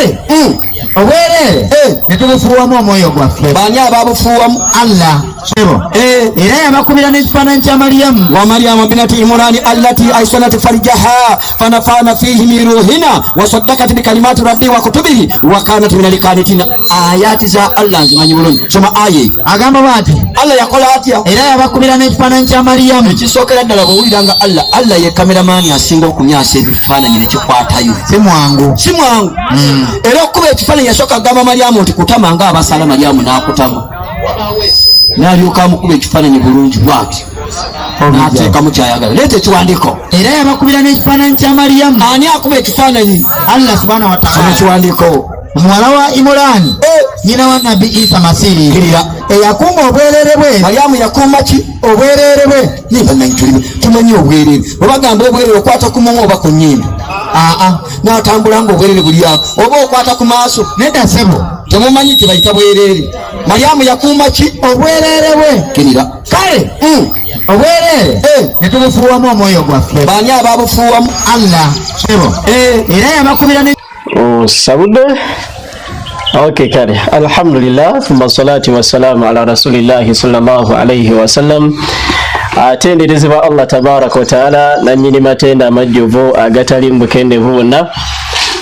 Kale obwereere ne tubufuuwamu omwoyo gwaffe. Baani ababufuuwamu? Allah, sebo. Era yabakubira n'ekifaananyi kya Mariyamu. Wa Maryamu binati Imurani allati aisanat farjaha fanafana fihi min ruhina wasaddakat bikalimati rabbi wa kutubihi wa kanat min alqanitina. Ayati za Allah nzimanyi bulungi, soma aya eyo. Agamba bw'ati, Allah yakola atya? Era yabakubira n'ekifaananyi kya Mariyamu. Ekisookera ddala, bwowulira nga Allah ye kameramani asinga okumyansa ebifaananyi nekikwatayo. Si mwangu. Si mwangu. Era okukuba ekifaananyi yasooka agamba Maryamu nti kutama nga abasala. Maryamu n'akutama, n'alyoka amukuba ekifaananyi bulungi bwati, n'ateekamu kyayagala. Leeta ekiwandiiko. Era yabakubira n'ekifaananyi kya Mariyamu. Ani akuba ekifaananyi? Allah subhanahu wa Soma ta'ala. ekiwandiiko. Muwala wa Imurani, nyina wa Nabbi Isa Masihi, Kkirira. Eyakuuma obwerere bwe. Maryamu yakuuma ki? Obwerere bwe. Naye bannange, tumanyi obwerere. Bwe bagamba obwerere, okwata ku mumwa oba ku nnyindo? Aa. N'atambula nga obwerere buli awo, oba okwata ku maaso? Nedda, sebo. Temumanyi kye bayita bwerere? Maryamu yakuuma ki? Obwerere bwe. Kkirira. Kale obwerere ne tubufuuwamu omwoyo gwaffe. Baani ababufuuwamu? Allah, sebo. Era yabakubira ne Osabudde? Okay, kale alhamdulillah, thumma salatu wassalamu ala rasulillahi sallallahu alaihi wasallam. Atenderezebwa Allah tabaraka wataala, nanyini matenda amajjuvu agatali mubukendevu bwonna.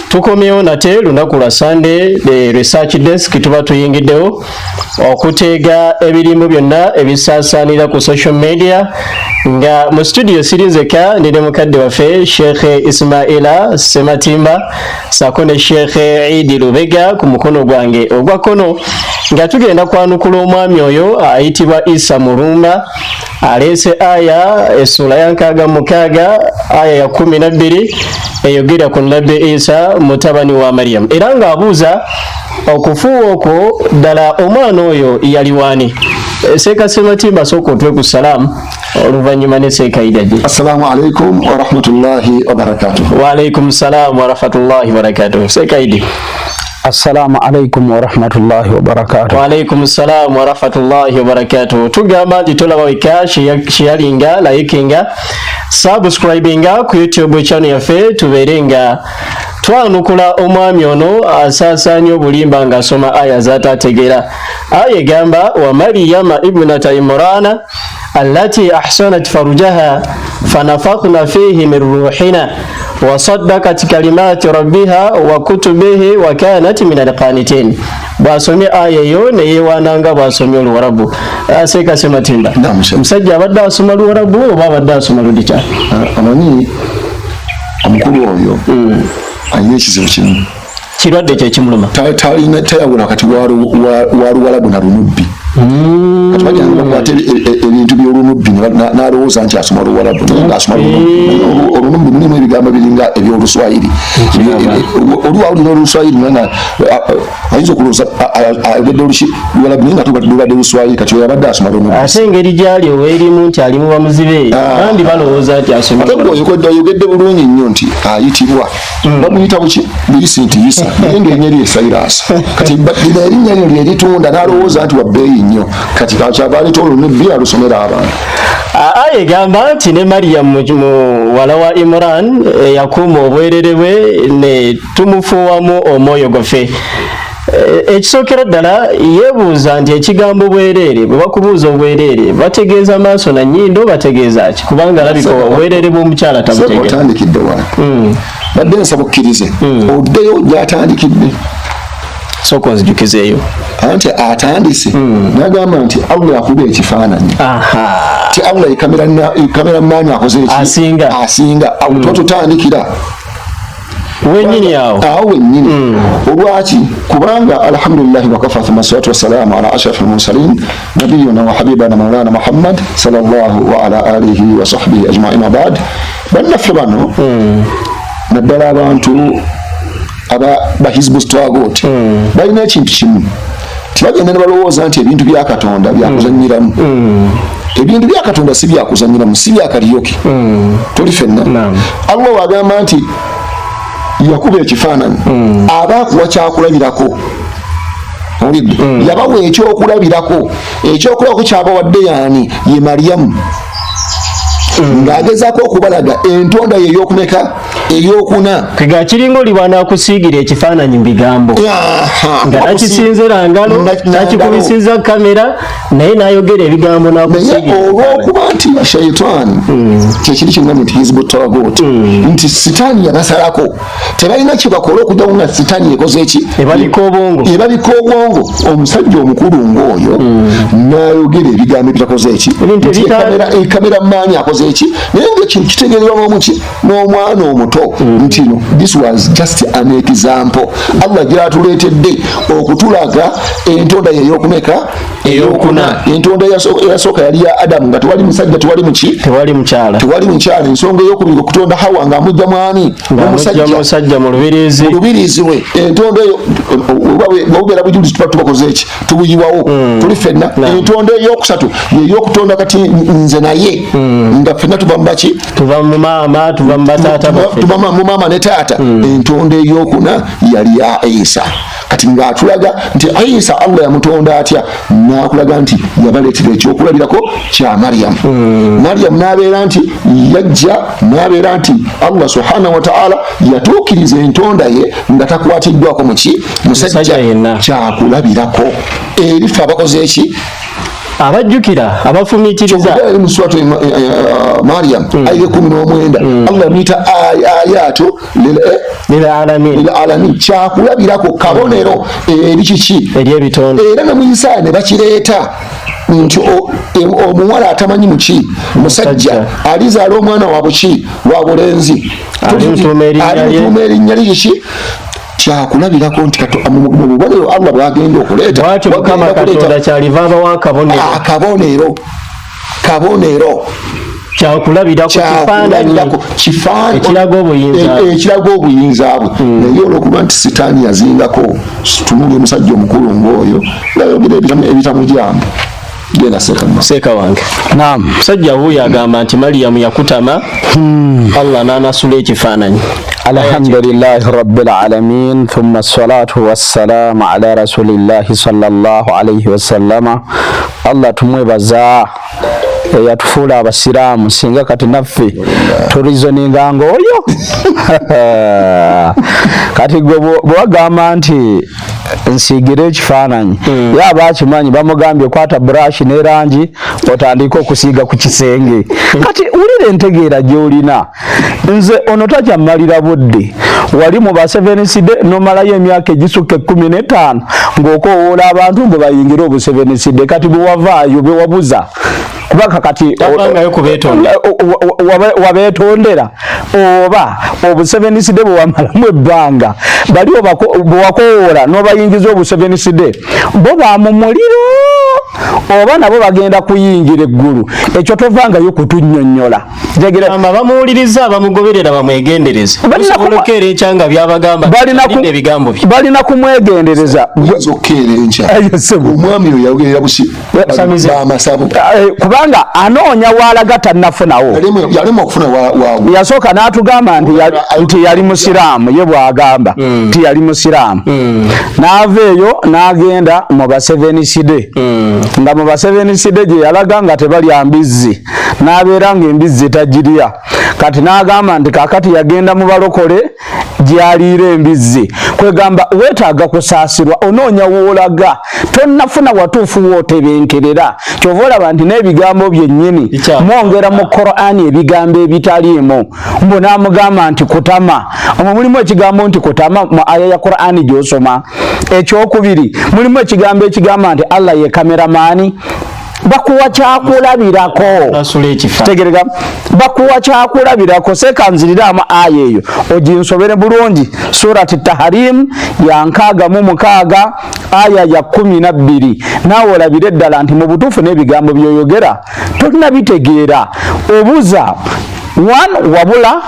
Tukomyewo nate lunaku lwa Sunday, the research desk. Tuba tuyingiddewo okuteega ebirimbo byonna ebisaasaanira ku social media, nga mu studio siri nzeka, ndi ne mukadde waffe Sheikh Ismaila Sematimba sako ne Sheikh Idi Lubega ku mukono gwange ogwa kkono, nga tugenda kwanukula omwami oyo ayitibwa Isa Mulumba. Aleese aya essuula ya 66 aya ya 12 eyogera ku Nabbi Isa mutabani wa Mariyamu, era ng'abuuza okufuuwa okwo ddala omwana oyo yali waani. Seeka Sematimba, sooka otwe ku salaamu, oluvannyuma ne Seeka Idajje. Assalamu alaikum warahmatullahi wabarakatuh. Waalaikum salaamu warahmatullahi wabarakatuh. Seeka Idi. Assalamu alaikum warahmatullahi wabarakatuh. Waalaikum salaamu warahmatullahi wabarakatuh. Tugamba nti tolaba weka, sharinga, likinga, subscribinga ku YouTube channel yaffe, tubeere nga twanukula omwami ono asaasaanya obulimba ng'asoma aya z'ataategeera. Aya egamba wa Mariyama ibnata Imurana allati ahsanat farujaha fanafakhna fihi min ruhina wasaddakat kalimati rabbiha wa kutubihi wa kanat min alqanitin. Bw'asomye aya eyo neyewaananga bw'asomye Oluwarabu. Seeka Sematimba, Naam, Sheikh. omusajja abadde asoma Luwarabu oba abadde asoma Ludita? Amanyi omukulu oyo alina ekizibu kimu. Kirwadde kyekimuluma. Talina, tayawula kati wa Luwalabu na Lunubbi. Kati bagenda bakwata ebintu by'Olunubbi n'alowooza nti asoma Luwalabu, naye ng'asoma Lunubbi. Naye Olunubbi mulimu ebigambo biringa ebyoluswayiri. Oli wawulira Oluswayiri naye nga ayinza okulowooza ayogedde Luwalabu, naye nga lubadde Luswayiri. Kati oyo abadde asoma Lunubbi. Ate engeri gyali oweerimu nti alimu bamuzibe, bandi balowooza nti asoma. Ate gwe oyogedde bulungi nnyo nti ayitibwa, bamuyita buki? Buyisi nti Isa, naye ngaerinnya eryo Sairasi. Kati lino erinnya lino lyeritunda, n'alowooza nti wabbeeyi nnyo. Kati kakyava aleeta Olunubbi alusomera abantu. Aya egamba nti ne Mariyamu muwala wa Imran eyakuuma obwerere bwe ne tumufuuwamu omwoyo gwaffe. Ekisookera ddala yeebuuza nti ekigambo bwereere, bwe bakubuuza obwereere bategeeza maaso na nnyindo, bategeeza ki? Kubanga alabika obwereere bw'omukyala Sooka tabutegeera. otandikidde wala. Badde nsaba okkirize oddeyo gyatandikidde. Sooka onzijukizeeyo. Anti atandise n'agamba nti Allah akuba ekifaananyi, ti Allah ye kameramani akoze eki? Asinga. Asinga. Awo tuba tutandikira Wenyini awo. Awo wennyini. Olwaki? Kubanga alhamdulillahi wakafa, thumma salatu wassalamu ala ashrafi lmursalin, nabiyuna wa habibana maulana Muhammad sallallahu wa ala alihi wa sahbihi ajmain, wabad. Bannaffe bano, naddala abantu aba bahizbu twagot, balina ekintu kimu, tibagenda ne balowooza nti ebintu bya Katonda byakuzanyiramu. Ebintu bya Katonda si byakuzanyiramu, si byakalyoke. Tuli fenna. Naam. Allah wagamba nti yakuba ekifaananyi, aba akuwa kyakulabirako. Owulidde? Yabawa ekyokulabirako. Ekyokulabirako kyabawadde yaani? Ye Mariyamu, ng'agezaako okubalaga entonda ye ey'okumeka. Eyokuna Kega kiringa oli bw'anaakusiigira ekifaananyi mu bigambo nga takisinzira ngalo, takikubisiza kamera, naye n'ayogera ebigambo Naye n'akusiigira. olwokuba nti shaitaani kyekiri kingambye nti hizbu tagut, nti sitaani yabasalako, tebalina kyebakola okujjawo nga sitaani ekoze eki? Ebabika obwongo. Ebabika obwongo. Omusajja omukulu ng'oyo n'ayogera ebigambo ebitakoze eki? Ebintu Nti ekamera maanyi akoze eki? Naye nga ekintu kitegeererwa n'omuki, n'omwana omuto, nti no, this was just an example Allah gyatuleetedde okutulaga entonda ye eyokumeka? Eyokuna. Entonda eyasooka yali ya Adamu, nga tewali musajja, tewali muki? Tewali mukyala. Tewali mukyala. Ensonga eyokubiri, okutonda Hawa ng'amujja mwani? Ng'amujja musajja mu lubiriizi. Lubiriizi lwe. Entondo eyo bwebubeera bujulizi, tuba tubakoze eki? Tubuyiwawo tuli ffenna. Entondo eyokusatu yeyokutonda kati nze naye, nga ffenna tuva mubaki? Tuva mu maama, tuva mu bataata baffe. Tuva mu maama ne taata. Entondo eyokuna yali ya Isa. Kati ng'atulaga nti Isa Allah yamutonda atya, n'akulaga nti yabaleetera ekyokulabirako kya Mariyamu. Mariyamu n'abeera nti yajja, n'abeera nti Allah subhanahu wa ta'ala yatuukiriza entonda ye nga takwatiddwako muki? Musajja Musajja. yenna. Kyakulabirako eri ffe abakoze eki? Abajjukira, abafumiitiriza. Kyokka eri mu suratu Mariam, aya 19, Allah yamuyita ayatu lilalamin. Lilalamin, kyakulabirako, kabonero eri kiki? Eri ebitonde. Era ne mu Isaaya ne bakireeta nti omuwala atamanyi muki? Musajja. Musajja. Alizaala omwana wa buki? Wa bulenzi. Alimutuuma erinnya lye. Alimutuuma erinnya lye kiki? Kyakulabirako nti mu bubonero Allah bwagenda okuleeta, Bwatyo Mukama bwagenda kuleeta Katonda kyaliva abawa akabonero. Akabonero, kabonero. Kyakulabirako, kifaananyi. Kyakulabirako, kifaananyi. Ekiraga obuyinza bwe. Ekiraga obuyinza bwe. Naye olwokuba nti sitaani yazingako, tunuli omusajja omukulu ng'oyo ngayogera ebitamujambo. Genda, Seeka. Seeka wange. Naam. Musajja wuuyo agamba nti Mariyamu yakutama, Allah n'anasula ekifaananyi. Alhamdulillahi rabbil alamin, thumma salatu wassalamu ala rasulillahi sallallahu alaihi wasallama. Allah tumwebaza eyatufuula abasiraamu. Singa kati naffe tureasoninga ngaoyo. Kati gwe bwewagamba nti nsiigire ekifaananyi, ye aba akimanyi bamugambye kwata brush n'erangi otandike okusiiga ku kisenge. Kati wulira entegeera gy'olina. Nze ono takyammalira budde. Wali mu ba Seventh Day nomalayo emyaka egisukka 15 ng'okoowoola abantu mbu bayingire obuseventh day. Kati bwe wavaayo bewabuza kubanga kati Tavangayo kubeetondera. Wabeetondera oba obuseventh day bwe wamalamu ebbanga bali bwe wakoowoola n'obayingiza obuseventh day, bo ba mu muliro oba nabo bagenda kuyingira eggulu? Ekyo tovangayo kutunnyonnyola. Njagala Gamba bamuwuliriza, abamugoberera bamwegendereze. Balina Osobola okukeera enkya nga byabagamba alidde ebigambo bye. Balina kumwegendereza. Oyinza okukeera enkya Ayo, ssebo. omwami oyo yayogerera buki? Basamize. Bamasabo. Kubanga anoonya waalaga tannafunawo. Yalema okufuna waawe. Yasooka n'atugamba nti yali musiraamu. Ye bw'agamba nti yali musiraamu, n'ava eyo n'agenda mu baseventh day, nga mu baseventh day gye yalaga nga tebalya mbizzi, n'abeera nga embizzi tagirya. Kati n'agamba nti kaakati yagenda mu balokole gy'aliira embizzi. Kwegamba weetaaga kusaasirwa, onoonya woolaga, tonnafuna watuufu wootebenkerera. Kyova olaba nti n'ebigambo byennyini mwongera mu Korani ebigambo ebitaliimu, mbu n'amugamba nti kutama. Omwo mulimu ekigambo nti kutama mu aya ya Korani gy'osoma? Ekyokubiri, mulimu ekigambo ekigamba nti Allah ye kameramaani? Bakuwa kyakulabirako. Nasula ekifa. Tegereka, bakuwa kyakulabirako. Sekanziriramu aya eyo oginsobere bulungi, Surati Taharim ya 66 aya ya 12, naawe olabire eddala nti mu butuufu n'ebigambo byoyogera tolina bitegeera. Obuza one, wabula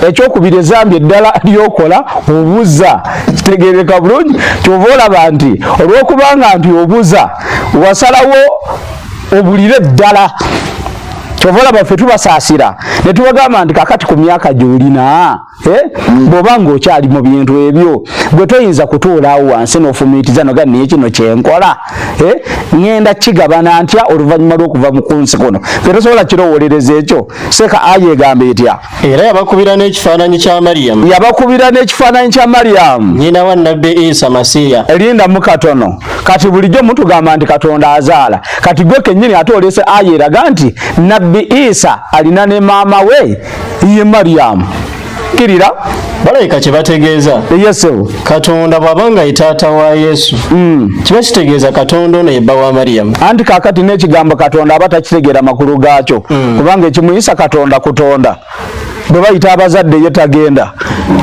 ekyokubiri, ezambi eddala lyokola obuza. Kitegereka bulungi. Kyova olaba nti olwokubanga nti obuza, wasalawo obulire ddala. Kyova olaba ffe tubasaasira ne tubagamba nti kakati ku myaka gy'olina, eh? Bw'oba ng'okyali mu bintu ebyo, gwe toyinza kutuulaawo wansi n'ofumiitiza noga naye kino kyenkola, eh? Ŋŋenda kigabana ntya oluvannyuma lw'okuva mu kunsi kuno? Ffe tosobola kirowoolereza ekyo. Seeka, aya egamba etya? Era yabakubira n'ekifaananyi kya Mariyamu. Yabakubira n'ekifaananyi kya Mariyamu, nnyina wa Nabbi Isa Masiya. Lindamu katono. Kati bulijjo mutugamba nti Katonda azaala, kati gwe kennyini ate oleese aya eraga nti Nabbi Isa alina ne maama we ye Mariyamu. Kkirira. Balayika kye bategeeza, yesebo, Katonda bw'aba nga ye taata wa Yesu, kiba kitegeeza Katonda ono ye bba wa Mariyamu. Anti kakati n'ekigambo Katonda aba takitegeera makulu gaakyo, kubanga ekimuyisa Katonda kutonda. Bwe bayita abazadde ye tagenda.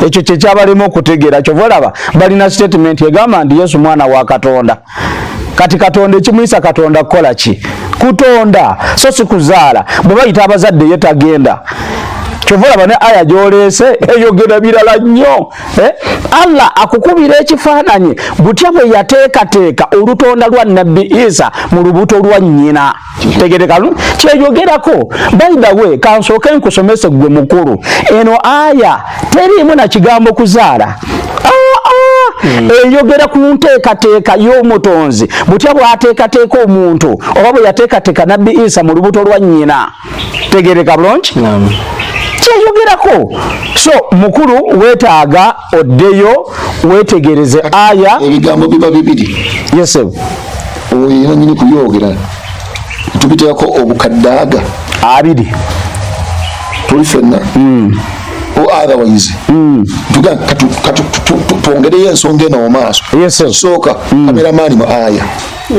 Ekyo kyekyabalema okutegeera. Kyova olaba balina statement egamba nti Yesu mwana wa Katonda. Kati Katonda ekimuyisa Katonda kukola ki? Kutonda, so si kuzaala. Bwe bayita abazadde ye tagenda. Kyova olaba ne aya gyoleese eyogera birala nnyo, eh? Allah akukubira ekifaananyi butya bwe yateekateeka olutonda lwa Nabbi Isa mu lubuto lwa nnyina. Tegereka kyeyogerako. By the way, kansooke nkusomese gwe mukulu, eno aya teriimu na kigambo kuzaala. Eyogera ku nteekateeka y'omutonzi, butya bw'ateekateeka omuntu oba bwe yateekateeka Nabbi Isa mu lubuto lwa nnyina. Tegereka bulungi kyeyogerako. So mukulu, weetaaga oddeyo weetegereze aya. Ebigambo biba bibiri. Yesebo. Oyo era nyini kubyogera tubiteekako obukaddaaga 20. Tuli ffenna o otherwise tuga twongereyo ensonga eno mu maaso. Yes, sir. Sooka kameramani mu aya.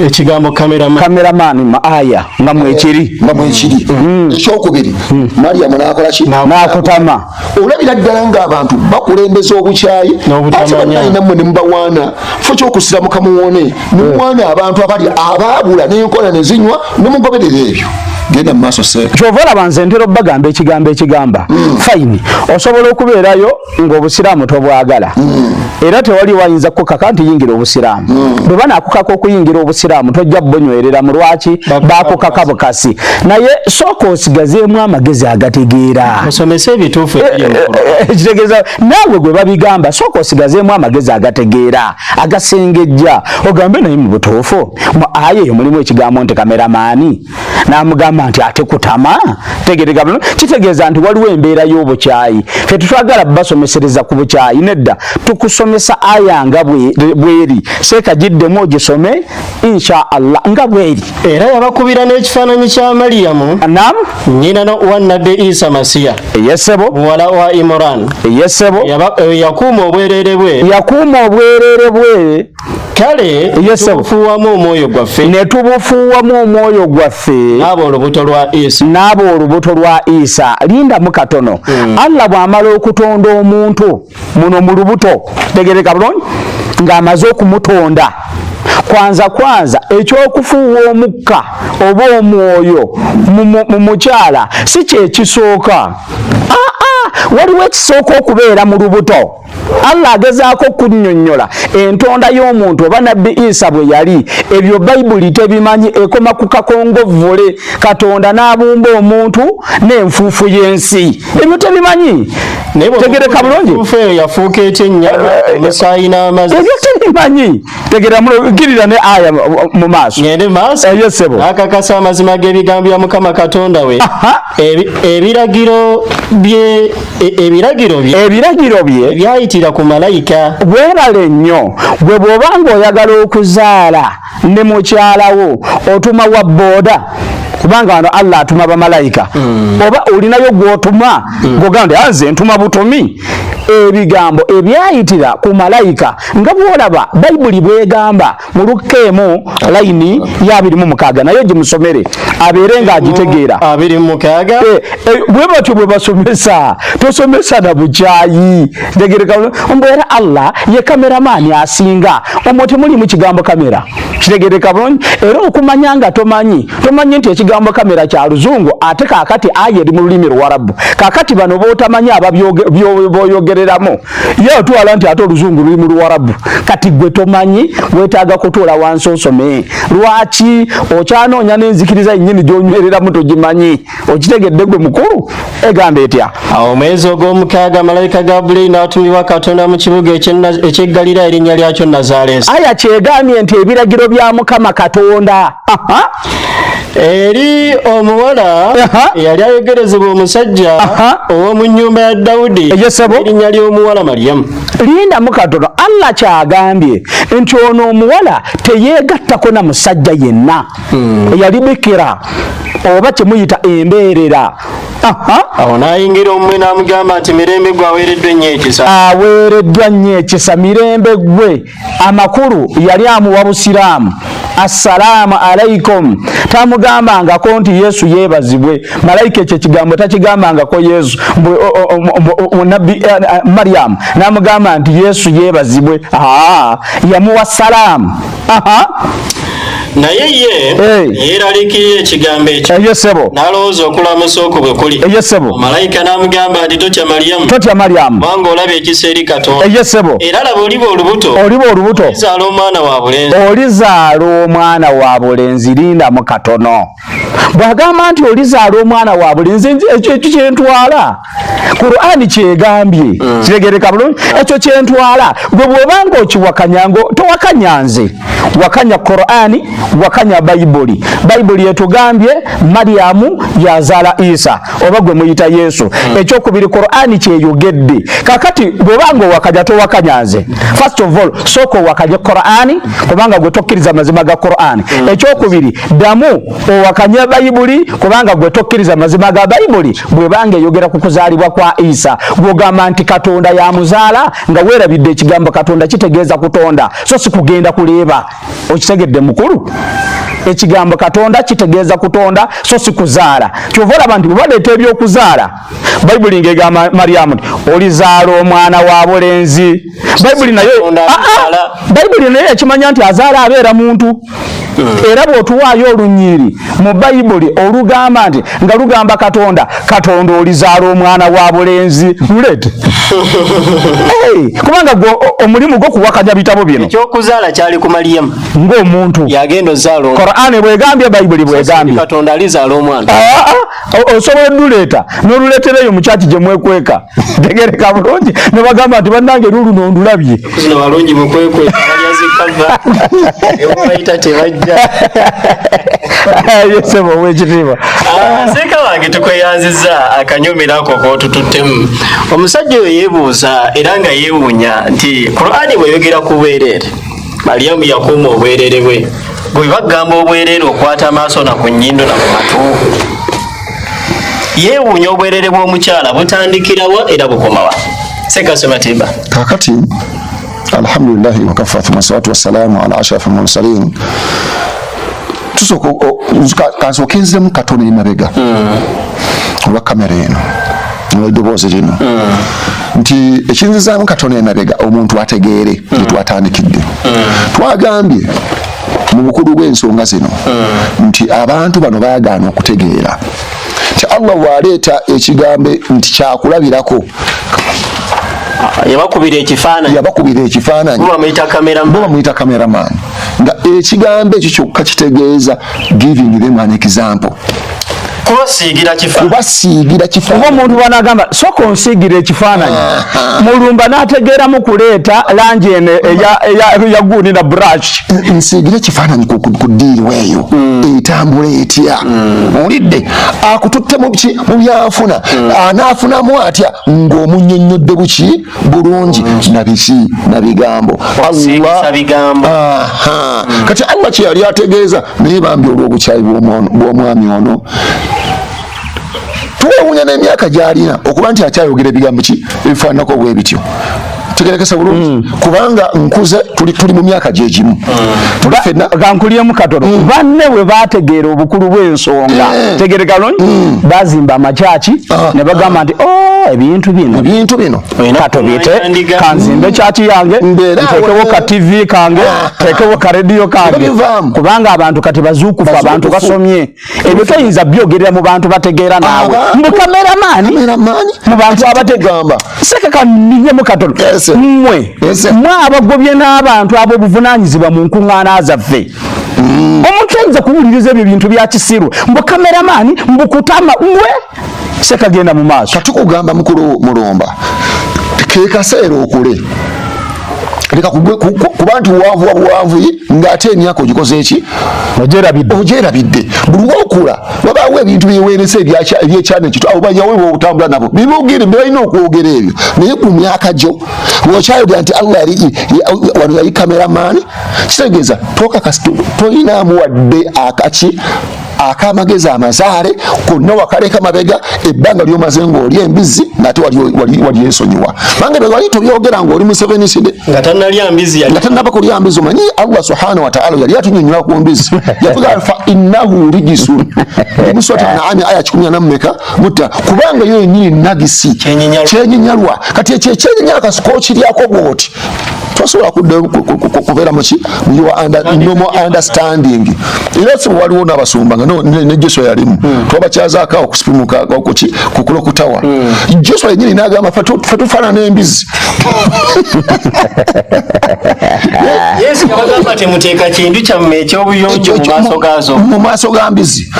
Ekigambo cameraman. Kameramani mu aya nga mwekiri. Nga mwekiri. Ekyokubiri, Mariyamu n'akola ki? N'akutama. Olabira ddala ng'abantu bakulembeza obukyayi. N'obutamanya. Ate bannange nammwe ne mubawaana fo kyokusiramuka muwone muwaana abantu abali abaabula n'enkola ne zinywa ne mugoberera ebyo. Genda mu maaso, seeka. Kyova olaba nze ntera obbagamba ekigambo ekigamba, fine, osobola okubeerayo ng'obusiraamu tobwagala, era tewali wayinza kukukaka nti yingira obusiraamu. Bwe banaakukaka okuyingira obusiraamu, tojja bbunywereramu. Lwaki? Bakukaka bukasi. Naye sooka osigazeemu amagezi agategeera. Musomese ebituufu ebiri mu Qur'an. Ekitegeeza naawe gwe babigamba, sooka osigazeemu amagezi agategeera agasengejja, ogambe naye mu butuufu mu aya eyo mulimu ekigambo nti kameramaani n'amugamba nti ate kutama. Tegereka bulungi, kitegeeza nti waliwo embeera y'obukyayi. Fe tetwagala basomesereza ku bukyayi, nedda. Tukusomesa aya nga bweri. Seeka, giddemu ogisome insha Allah nga bweri. Era yabakubira n'ekifaananyi kya Mariyamu, nam nnyina wa Nabbi Isa Masiya, yesebo, muwala wa Imuran. Yesebo. Yakuuma obwereere bwe. Yakuuma obwereere bwe. Kale Yes, sir. tubufuuwamu omwoyo gwaffe. Ne tubufuuwamu omwoyo gwaffe. N'aba olubuto lwa Isa. N'aba olubuto lwa Isa. Lindamu katono. Allah bw'amala okutonda omuntu muno mu lubuto, tegereka bulungi, ng'amaze okumutonda, kwanza kwanza ekyokufuuwa omukka oba omwoyo mu mukyala si kyekisooka. Aa, waliwo ekisooka okubeera mu lubuto. Allah agezaako kunnyonnyola entonda y'omuntu oba Nabbi Isa bwe yali. Ebyo Bayibuli tebimanyi, ekoma ku kakongovvule, Katonda n'abumba omuntu n'enfuufu y'ensi. Ebyo tebimanyi. Naye bwe Tegereka bulungi. Enfuufu eyo yafuuka etya ennyama, omusaayi n'amazzi? Ebyo tebimanyi. Tegera, girira ne aya mu maaso. Ngende maaso. Eyo sebo. N'akakasa amazima g'ebigambo bya Mukama Katonda we. Ebiragiro bye Ebiragiro bye byayitira ku malayika. Bwebale nnyo. Gwe bw'oba ng'oyagala okuzaala ne mukyalawo, otuma wa booda? Kubanga wano Allah atuma bamalayika, oba olinayo gw'otuma gw'ogamba nti, "Ah, nze ntuma butumi ebigambo ebyayitira ku malayika," nga bw'olaba Bayibuli bwegamba mu Lukka 1 layini ya 26, naye gimusomere abeere ng'agitegeera. 26. Eh, bwe batyo bwe basomesa. Tosomesa na bukyayi. Tegereka mbeera Allah ye kameramaani asinga. Omwo temulimu kigambo kamera. Kitegereka bulungi. Era okumanya nga tomanyi, tomanyi nti ekigambo Ekigambo kamera kya luzungu, ate kaakati aya eri mu lulimi luwarabu. Kaakati bano bootamanyi ababyogereramu ye otwala nti ate oluzungu luli mu luwarabu. Kati gwe tomanyi, weetaaga kutuula wansi osome. Lwaki okyanoonya n'enzikiriza yennyini gy'onywereramu togimanyi? Okitegedde gwe mukulu? Egamba etya? Awo omwezi ogw'omukaaga malayika Gabulyeri n'atumibwa Katonda mu kibuga eky'e Ggaliraaya erinnya lyakyo Nazaaleesi. Aya kyegambye nti ebiragiro bya Mukama Katonda eri omuwala eyali ayogerezebwa omusajja ow'omu nnyumba ya Dawudi, erinnya ly'omuwala Mariyamu. Lindamu katono. Allah kyagambye nti ono omuwala teyeegattako na musajja yenna, eyali bikira oba kyemuyita embeerera. Awo n'ayingira omumwe n'amugamba nti, mirembe gwe aweereddwa ennyo ekisa. Aweereddwa nnyo ekisa, mirembe gwe. Amakulu yali amuwa busiraamu, assalaamu alaikum. Tamugambangako nti Yesu yeebazibwe. Malayika ekyo ekigambo takigambangako Yesu. Nabbi Mariyamu n'amugamba nti Yesu yeebazibwe. Yamuwa salaamu. Naye ye yeeraliikirira ekigambo ekyo, Eyo ssebo. n'alowooza okulamusa okwo bwe kuli. Eyo ssebo. Malayika n'amugamba nti, totya Mariyamu, Totya Mariyamu, kubanga olaba ekisa eri Katonda. Eyo ssebo. Era laba, oliba olubuto, Oliba olubuto, olizaala omwana wa bulenzi. Olizaala omwana wa bulenzi. Lindamu katono. Bw'agamba nti olizaala omwana wa bulenzi, ekyo kyentwala Qur'ani kyegambye kiregereka bulungi. Ekyo kyentwala. Gwe bw'obanga okiwakanya, ngo towakanya nze, wakanya Qur'ani, wakanya Bayibuli. Bayibuli etugambye Mariyamu yazaala Isa oba gwe muyita Yesu. Ekyokubiri, Qur'ani kyeyogedde. Kakati bw'obanga owakanya, towakanya nze. First of all, sooka owakanye Qur'ani, kubanga gwe tokkiriza mazima ga Qur'ani. Ekyokubiri, ddamu owakanye Bayibuli, kubanga gwe tokkiriza mazima ga Bayibuli bwebanga eyogera ku kuzaalibwa kwa Isa. Gwogamba nti Katonda yamuzaala, nga weerabidde ekigambo Katonda kitegeeza kutonda, so si kugenda kuleeba. Okitegedde mukulu? Ekigambo Katonda kitegeeza kutonda, so si kuzaala. Kyova olaba nti bwe baleeta ebyokuzaala, Bayibuli ng'egamba Mariyamu nti olizaala omwana wa bulenzi, Bayibuli naye Katonda alizaala. Bayibuli naye yakimanya nti azaala abeera muntu. Era bw'otuwaayo olunyiriri mu Bayibuli olugamba nti nga lugamba Katonda, Katonda olizaala omwana wa bulenzi, luleete. Hey, kubanga gwe omulimu gwo kuwakanya bitabo bino. Ekyokuzaala kyali ku Mariyamu ng'omuntu yagenda ozaala omwana. Korani bwegambye, Bayibuli bwegambye. Katonda alizaala omwana. Ah, osobola oluleeta n'oluleetera eyo mu kyaki gye mwekweka, tegereka bulungi, ne bagamba nti bannange luluno ndulabye. Zino balungi mu kwekweka, balya zikava ebayita tebajja. Yesebo owekitiibwa. Seeka wange, tukweyanziza akanyomero ako k'otututtemu. Omusajja oyo yeebuuza era nga yeewuunya nti Qur'ani bweyogera ku bwereere, Mariyamu yakuuma obwereere bwe. Bwe bagamba obwereere, okwata amaaso na ku nnyindo na ku matu. Yeewuunya obwereere bw'omukyala butandikirawa era bukomawa. Seeka Sematimba. Kakati alhamdulillahi wakafa, thumma salatu wassalamu ala ashrafi lmursalin. Tusooka kansooke nziremu katono emabega olwa kamera eno olweddoboozi lino, nti ekinzizaamu katono emabega omuntu ategeere gye twatandikidde. Twagambye mu bukulu bw'ensonga zino nti abantu bano baagaana okutegeera nti Allah bw'aleeta ekigambo nti kyakulabirako, Yabakubira ekifaananyi. Yabakubira ekifaananyi. Bo bamuyita cameraman. Bo bamuyita cameraman, nga ekigambo ekyo kyokka kitegeeza giving them an example. Kubasiigira kifaananyi. Kubasiigira Oba kifaananyi. Omuntu bwanagamba soka onsiigira ekifaananyi, mulumba n'ategeeramu kuleeta langi eno eya guuni na brush. Nsiigire ekifaananyi ku ddiiru eyo etambula etya, owulidde, akututte mu ki, mu byanfuna, anaafunamu atya ng'omunnyonnyodde buki bulungi na biki na bigambo. Siigisa bigambo. Aha. Kati Allah kye yali ategeeza, naye bambi olw'obukyayi bw'omwami ono, tuwewunya n'emyaka gy'alina okuba nti akyayogera ebigambo ki ebifaananako bwe bityo. Tegerekesa bulungi. Kubanga nkuze tuli mu myaka gyegimu. Tuli ffenna. Kankuliyemu katono. Banne bwe bategeera obukulu bw'ensonga, tegereka bulungi, bazimba amakyaki ne bagamba nti oh, ebintu bino Ebintu bino katobite, kanzimbe kyaki yange, Mbeera ntekewo awo. ka TV kange, ntekewo ka radio kange, Bivaamu. kubanga abantu kati bazuukufu, abantu Bazuukufu. basomye. Ebyo toyinza byogerera mu bantu bategeera naawe. Mbu kameramani Kameramani? mu bantu abategeera. Tugamba. Seka kaninyemu katono. Yes. Mmwe Yes. mwe abagobye n'abantu ab'obuvunaanyizibwa mu nkuŋŋaana zaffe. Omuntu ayinza kuwuliriza ebyo bintu bya kisiru, mbu kameramani, mbu kutama. Mwe seka genda mu maaso. Katukugamba mukulu Mulumba, ke kaseera okule leka kuba nti wanvuwa buwanvuyi ng'ate emyaka ogikoze eki? Ogyerabidde. Ogyerabidde. Buli lwokula wabaawo ebintu byeweeresa ebyekyana ekito, abo bayawe bwotambula nabo bibogere balina okwogera ebyo, naye ku myaka gyo bw'okyayogera nti Allah wano yali kameramani, kitegeeza tolinaamu wadde akaki akamagezi amazaale konna wakaleka mabega ebbanga lyomaze ng'oli embizzi ng'ate wali ensonyiwa, kubanga ebyo wali tobyogera ng'oli Museveniside nga tannalya mbizi yali nga tannaba kulya mbizi. Omanyi Allah subhanahu wa ta'ala yali atunyonyola ku mbizi, yatugamba fa innahu rijisun mu Surati An'am aya kikumi na mmeka mutta, kubanga yo yennyini nagisi, Kyenyinyalwa. kyenyinyalwa. Kati ekyo ekyenyinyalwa kasika okiryako bw'oti tosobola kuddayo kubeera muki, you are under normal understanding. Era si waliwo n'abasumba nga ne Joshua yalimu, twabakyazaako awo kusipimuka kuki ku clock tower. Joshua yennyini n'agamba ffe tufaanana embizi. Yesu yabagamba temuteeka kintu kyammwe eky'obuyonjo mu maaso gaazo. Mu maaso ga mbizi.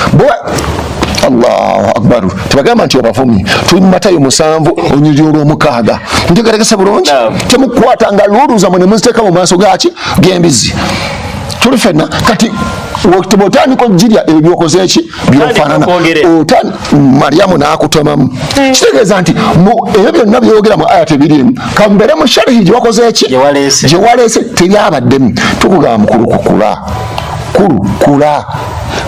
Allahu akbar, tebagamba nti obavumye. Tuli mu Matayo 7 olunyiriri olw'omukaaga. Ntegerekese bulungi? Naam. Temukwatanga luulu zammwe ne muziteeka mu maaso gaki g'embizi. Tuli ffenna kati bw'otandika okugirya ebyo byokoze eki byofaanana. Okwogere. Mariyamu n'akutomamu, kitegeeza nti ebyo byonna byogera mu aya tebiriimu, kambeere mu sharihi gye wakoze eki Gye waleese. Gye waleese teryabaddemu. Tukugamba mukulu kukula kulu kula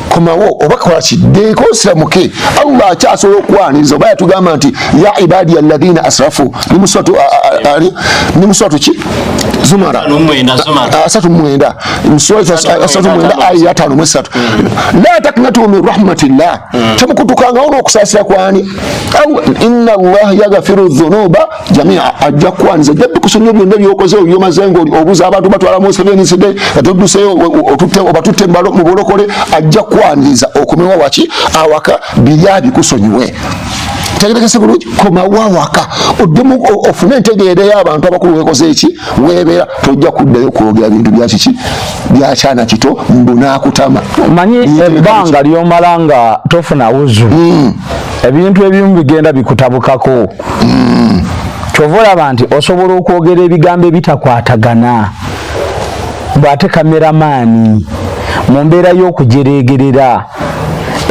komawo oba kola kiddeeko osiramuke. Allah akyasobola okwaniriza, oba yatugamba nti ya ibadi alladhina asrafu ni muswatu ki Zumara. 59, Zumara. 39, 39 aya 53, la taknatu min rahmatillah, temukutukangawo n'okusaasira kwani Allah, inna Allah yaghfiru dhunuba jamia. Ajja kwaniriza, ajja bikusonyiwa byonna byokoze byomaze ng'oli obuza abantu batwala mu seveniside atudduseyo obatutte mu bulokole. Ajja kwaniriza okomewo waki awaka birya bikusonyiwe. Tegerekese bulungi? Komawo awaka oddemu ofune entegeera y'abantu abakulu wekoze eki weebeera, tojja kuddayo kwogera bintu bya kiki byakyana kito mbu naakutama. Omanyi ebbanga lyomala nga tofuna wuzu, ebintu ebimu bigenda bikutabukako. Kyova olaba nti osobola okwogera ebigambo ebitakwatagana, bw'ate kameramaani mu mbeera y'okujereegerera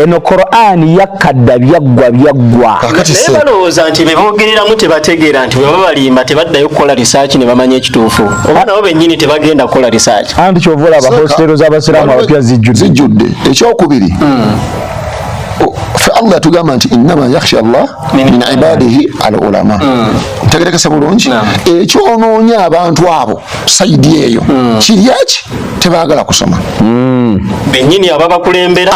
eno Qur'ani yakkadda byaggwa byaggwa. Kakati Naye se balowooza nti be boogereramu tebategeera nti bwe babalimba tebaddayo kukola research ne bamanya ekituufu, oba nabo bennyini tebagenda kukola research. Anti kyova olaba hositero z'abasiraamu abapya zijjudde. Zijjudde. Ekyokubiri, fe Allah yatugamba nti innama yakhsha Allah min ibadihi al ulama. Ntegerekese bulungi? Naam. Ekyonoonya abantu abo side eyo kiri eki tebaagala kusoma. Bennyini ababakulembera.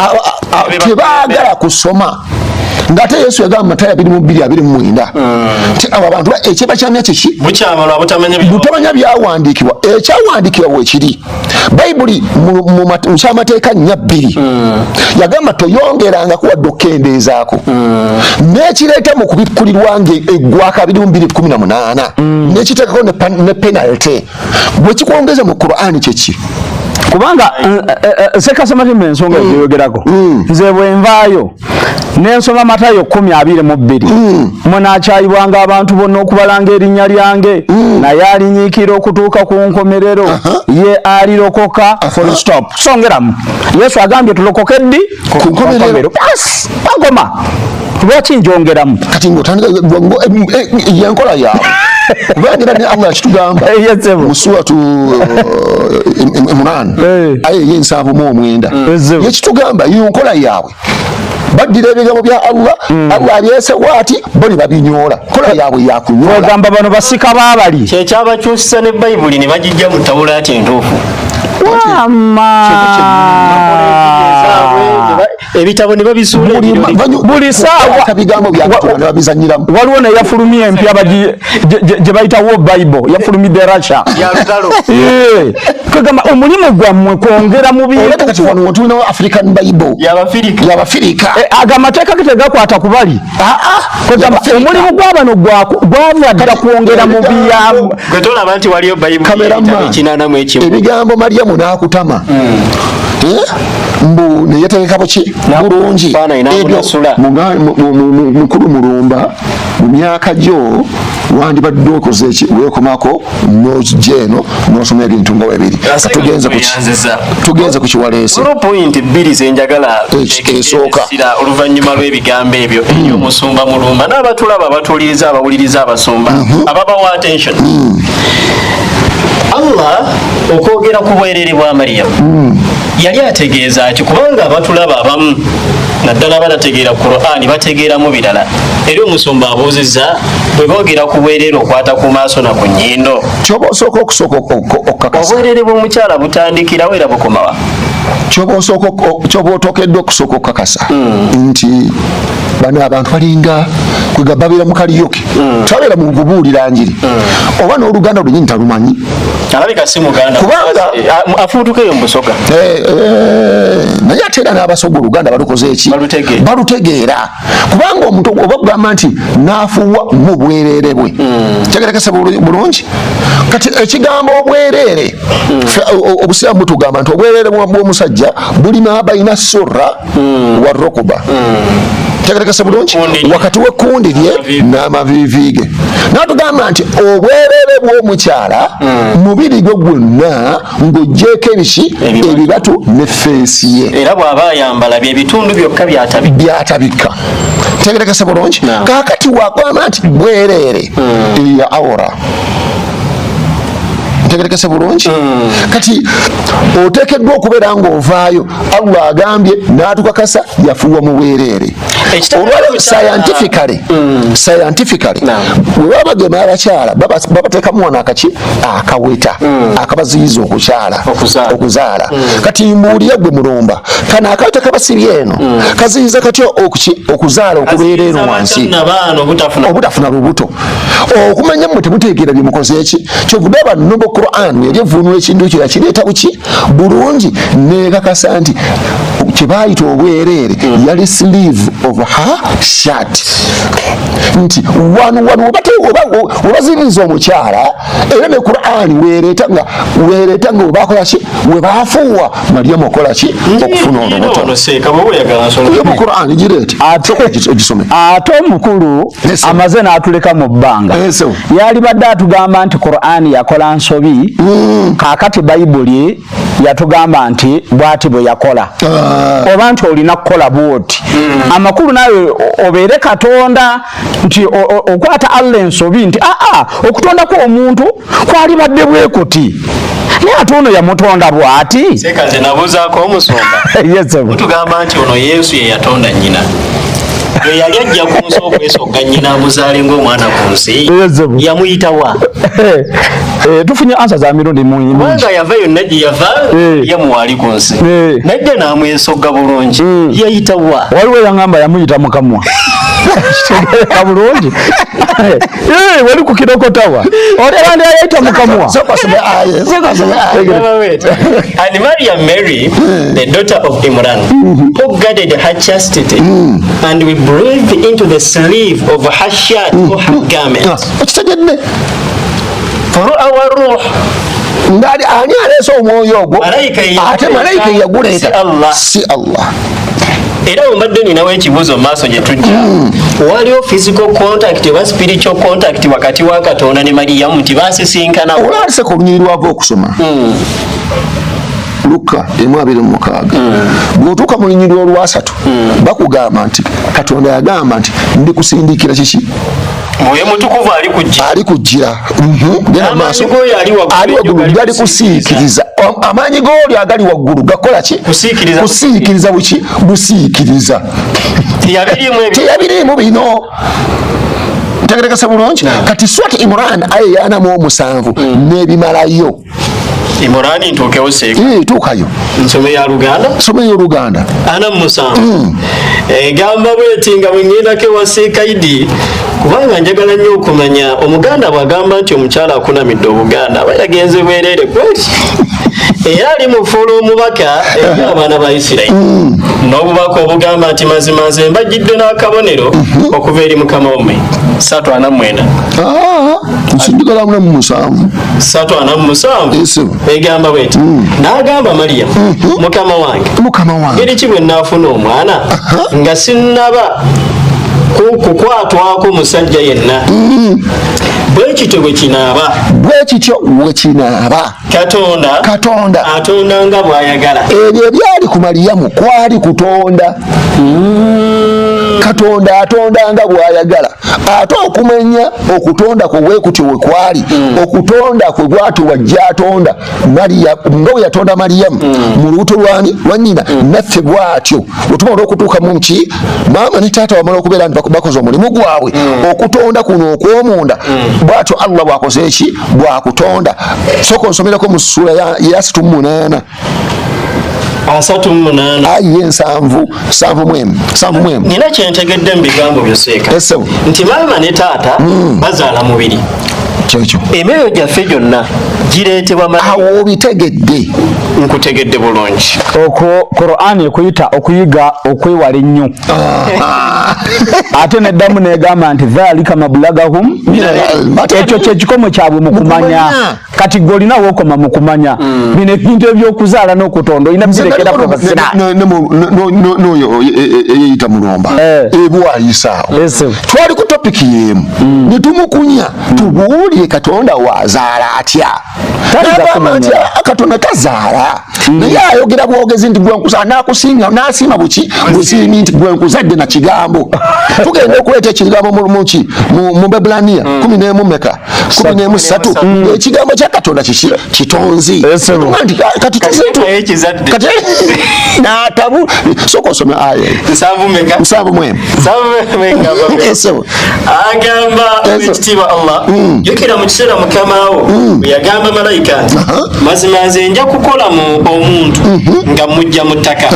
Tebaagala kusoma, ng'ate Yesu yagamba Matayo 22:29 nti abo abantu ekyebakyamya kiki? Bukyama butamanya Butamanya byawandiikibwa. Ekyawandiikibwa bwekiri Bayibuli mu kyamateeka 4:2 yagamba toyongerangako wadde okukendeezaako, n'ekireeta mu kubikkulirwa nga eggwaka 22:18 n'ekiteekako ne penalty bwe kikwongeza mu Qur'ani kyeki? Kubanga sekasematimba ensonga gyeyogerako, nze bwe nvaayo nensoma Matayo 10:22, munakyayibwanga abantu bonna okubalanga erinnya lyange, naye alinyiikira okutuuka ku nkomerero ye alirokoka. Full stop, songeramu. Yesu agambye tulokoke ddi? Ku nkomerero. Basi bagoma, lwaki njongeramu? Kati ng'otandika yenkola yaabwe, kubanga era ne Allah yakitugamba Yes, sir. mu Suratu Imran aya ey'ensanvu mu omwenda, Yes, sir. yekitugamba yenkola yaabwe. Baddira ebigambo bya Allah, Allah abyese bwati, bo ne babinyoola. Nkola yaabwe yakunyoola. Ogamba bano basika baabali. Kyekyabakyusisa ne Bayibuli ne bagijja mu Tawulaati entuufu. Wama. Ebitabo ne babisuula ebiroli. Buli saawa bigambo bya Katonda ne babizannyiramu. Waliwo neyafulumya empya gye bayita wo Bible, yafulumidde Russia. Ya lutalo. Kagamba omulimu gwammwe kwongera mu bintu. Oleka kati wano tulinawo African Bible. Y'Abafirika. Y'Abafirika. Ago amateeka ge tegakwata ku bali. Kagamba omulimu gw'abano gwava dda kwongera mu biyambo. Gwe tolaba nti waliyo Bible Cameraman. 81. Ebigambo Mariamu n'akutama. Mbu ne yeetegeka buki bulungi. Faananyi n'amunasula. Mukulu Mulumba mu myaka gyo wandibadde okoze eki, weekomako n'ojja eno n'osoma ebintu nga bibiri. Tugenze ku kiwaleese. Waliwo point bbiri ze njagala esooka. Essira oluvannyuma lw'ebigambo ebyo eri omusumba Mulumba n'abatulaba, abatuuliriza, abawuliriza, abasumba ababawa attention. Allah okwogera ku bwerere bwa Mariyamu yali ategeeza ki? Kubanga abatulaba abamu naddala batategeera Qur'ani bategeeramu birala. Era omusumba abuuzizza bwe boogera ku bwerere okwata ku maaso na ku nnyindo. Kyoba osooka okusooka okukakasa. Obwerere bw'omukyala butandikirawo era bukomawa. Kyoba osooka kyoba otookeddwa okusooka okukakasa nti bano abantu balinga kwega babeera mu kaliyoke. Tabeera mu kubuulira njiri. Oba n'Oluganda lwennyini talumanyi. Alabika si Muganda. Kubanga Afuutuka eyo mu Busoga. Naye ate era n'Abasoga Oluganda balukoze eki? Balutegeera. Kubanga omuntu oba kugamba nti n'afuuwa mu bwereere bwe. Kitegeerekese bulungi. Kati ekigambo obwereere, Obusiraamu butugamba nti obwereere bw'omusajja buli ma bayina surra wa rukuba. Kitegeerekese bulungi. Wakati w'ekkundi lye n'amaviivi ge. N'atugamba nti obwereere bw'omukyala mubiri gwe gwonna ng'oggyeeko ebiki? Ebibatu ne feesi ye. Era bw'aba ayambala bye bitundu byokka by'atabikka. By'atabikka. Kitegeerekese bulungi. Kaakati wagamba nti bwereere ya awora. Ntegerekese bulungi. Kati oteekeddwa okubeera ng'ovaayo. Allah agambye n'atukakasa yafuuwa mu bwereere. Olwaleero scientifically bwe baba bagema abakyala babateekamu wano akaki akaweta akabaziyiza okukyala okuzaala. Kati mbuulira gwe Mulumba, kano akaweta kabasibye eno kaziyiza katya okuzaala okubeera eno wansi obutafuna lubuto. Okumanya mmwe temutegeera bye mukoze eki, kyovudde aba Noble Quran yali evvuunula ekintu ekyo yakireeta buki bulungi neekakasa nti kye baayita obwereere yali sleeve of her shirt, nti wano wano webaziriza omukyala. Era ne Quran weereeta nga weereeta nga webakola ki, webafuuwa Mariamu okola ki okufuna olubuto. Mu Quran gireete ogisome. Ate omukulu amaze n'atuleka mu bbanga, yalibadde atugamba nti Qur'an yakola nsobi. Kaakati Bayibuli yatugamba nti bw'ati bwe yakola, oba nti olina kukola bw'oti. Amakulu nawe obeere Katonda nti okwata Allah ensobi nti aa okutondako omuntu kwalibadde bwe kuti, naye ate ono yamutonda bw'ati. Sekaze nabuuzaako omusumba. Mutugamba nti ono Yesu ye yatonda nnyina. Bwe yali ajja ku nsi okwesogga nnyina amuzaale ng'omwana ku nsi, yamuyita wa? Tufunye ansa za mirundi mingi. Kubanga yava yonna gye yava, ye muwali ku nsi. Najja n'amwesogga bulungi. Yayita wa? Waliwo yaŋŋamba yamuyita mu kamwa. Kitegeereka bulungi. Wali ku kirokotawa. Oli abandi ayayita mu kamwa. And Maria Mary, the daughter of Imran, who guarded her chastity, and we breathed into the sleeve of her shirt or her garment. Okitegedde? For our ruh. Ngali ani aleese omwoyo ogwo? Ate malayika yaguleeta si Allah. Era mbadde ninawo ekibuuzo mu maaso gye tujja. Waliwo physical contact oba spiritual contact wakati wa Katonda ne Mariyamu nti baasisinkana? Olwaliseka olunyiriri lwava okusoma Luka 1:26. Bw'otuuka mu lunyiriri olwasatu bakugamba nti Katonda yagamba nti ndikusindikira kiki? Mwoyo Mutukuvu ali kujjira. Ali kujjira. Genda maaso. Ali waggulu gali kusiikiriza. Amaanyi g'oli agali waggulu gakola ki? Kusiikiriza. Buki? Busiikiriza. Teyabiriimu bino. Ntegerekese bulungi. Kati Surat Imran aya ya 47 n'ebimalayo. Imurani ntuukewo seeka. Tuukayo. Nsome ya Luganda? Nsome y'Oluganda. 47. Egamba bweti nga bwe ŋŋendako ewa Seekaidi, kubanga njagala nnyo okumanya Omuganda bw'agamba nti omukyala akunamidde Obuganda aba yagenze bwereere kweri. Era alimufuula omubaka eri abaana ba Isirayiri. N'obubaka obugamba nti mazima nze mbajjidde n'akabonero okuva eri Mukama wammwe. 349. Nsindigala muna mu musanvu. 347. Egamba bweti. N'agamba Mariyamu, Mukama wange. Mukama wange. Ngeri ki bwe nnaafuna omwana nga sinnaba kukwatwako musajja yenna? Bwe kityo bwe kinaaba. Bwe kityo bwe kinaaba. Katonda atonda nga bw'ayagala. Ebyo ebyali ku Mariyamu kwali kutonda. Katonda atonda nga bw'ayagala. Ate okumenya okutonda kwe bwe kutyo we kwali, okutonda kwe bw'atyo wajja atonda Mariya nga bwe yatonda Mariyamu mu lubuto lwani lwa nnyina, naffe bw'atyo bwe tumala okutuuka mu ki maama ne taata bamala okubeera nti bakoze omulimu gwabwe, okutonda kuno okw'omunda bw'atyo Allah bw'akoze eki bw'akutonda. Sooka onsomereko mu ssuula ya 38. 38. Ayi 77 7 71. Nina kyentegedde mu bigambo byo Seeka. Nti maama ne taata bazaala mubiri. Kyekyo. Emyoyo gyaffe gyonna gireetebwa malayika. Awo obitegedde. Nkutegedde bulungi. Okwo Qur'an ekuyita okuyiga okwewala ennyo. Ate neddamu n'egamba nti dhalika mablagahum, ekyo kye kikomo kyabwe mu kumanya. Kati gwe olina w'okoma mu kumanya bino ebintu ebyokuzaala n'okutonda olina birekera n'oyo eyeyita Mulumba ebwayisaawo. Twali ku topiki y'emu ne tumukunya tubuulire Katonda waazaala atya. Katonda tazaala, naye ayogera bwogezi nti gwe nkuza n'akusinga n'asiima buki busiimi nti gwe nkuzadde na kigambo. Tugenda okuleeta ekigambo muki mu Bebbulaniya 11 meka 13. Ekigambo kya Katonda kiki? Kitonzi. Kati kati n'atabu sooka osome aya 7 7. Agamba ekitiibwa Allah, jjukira mu kiseera Mukama wo bwe yagamba malayika nti mazima nze nja kukola mu omuntu nga mujja mu ttaka,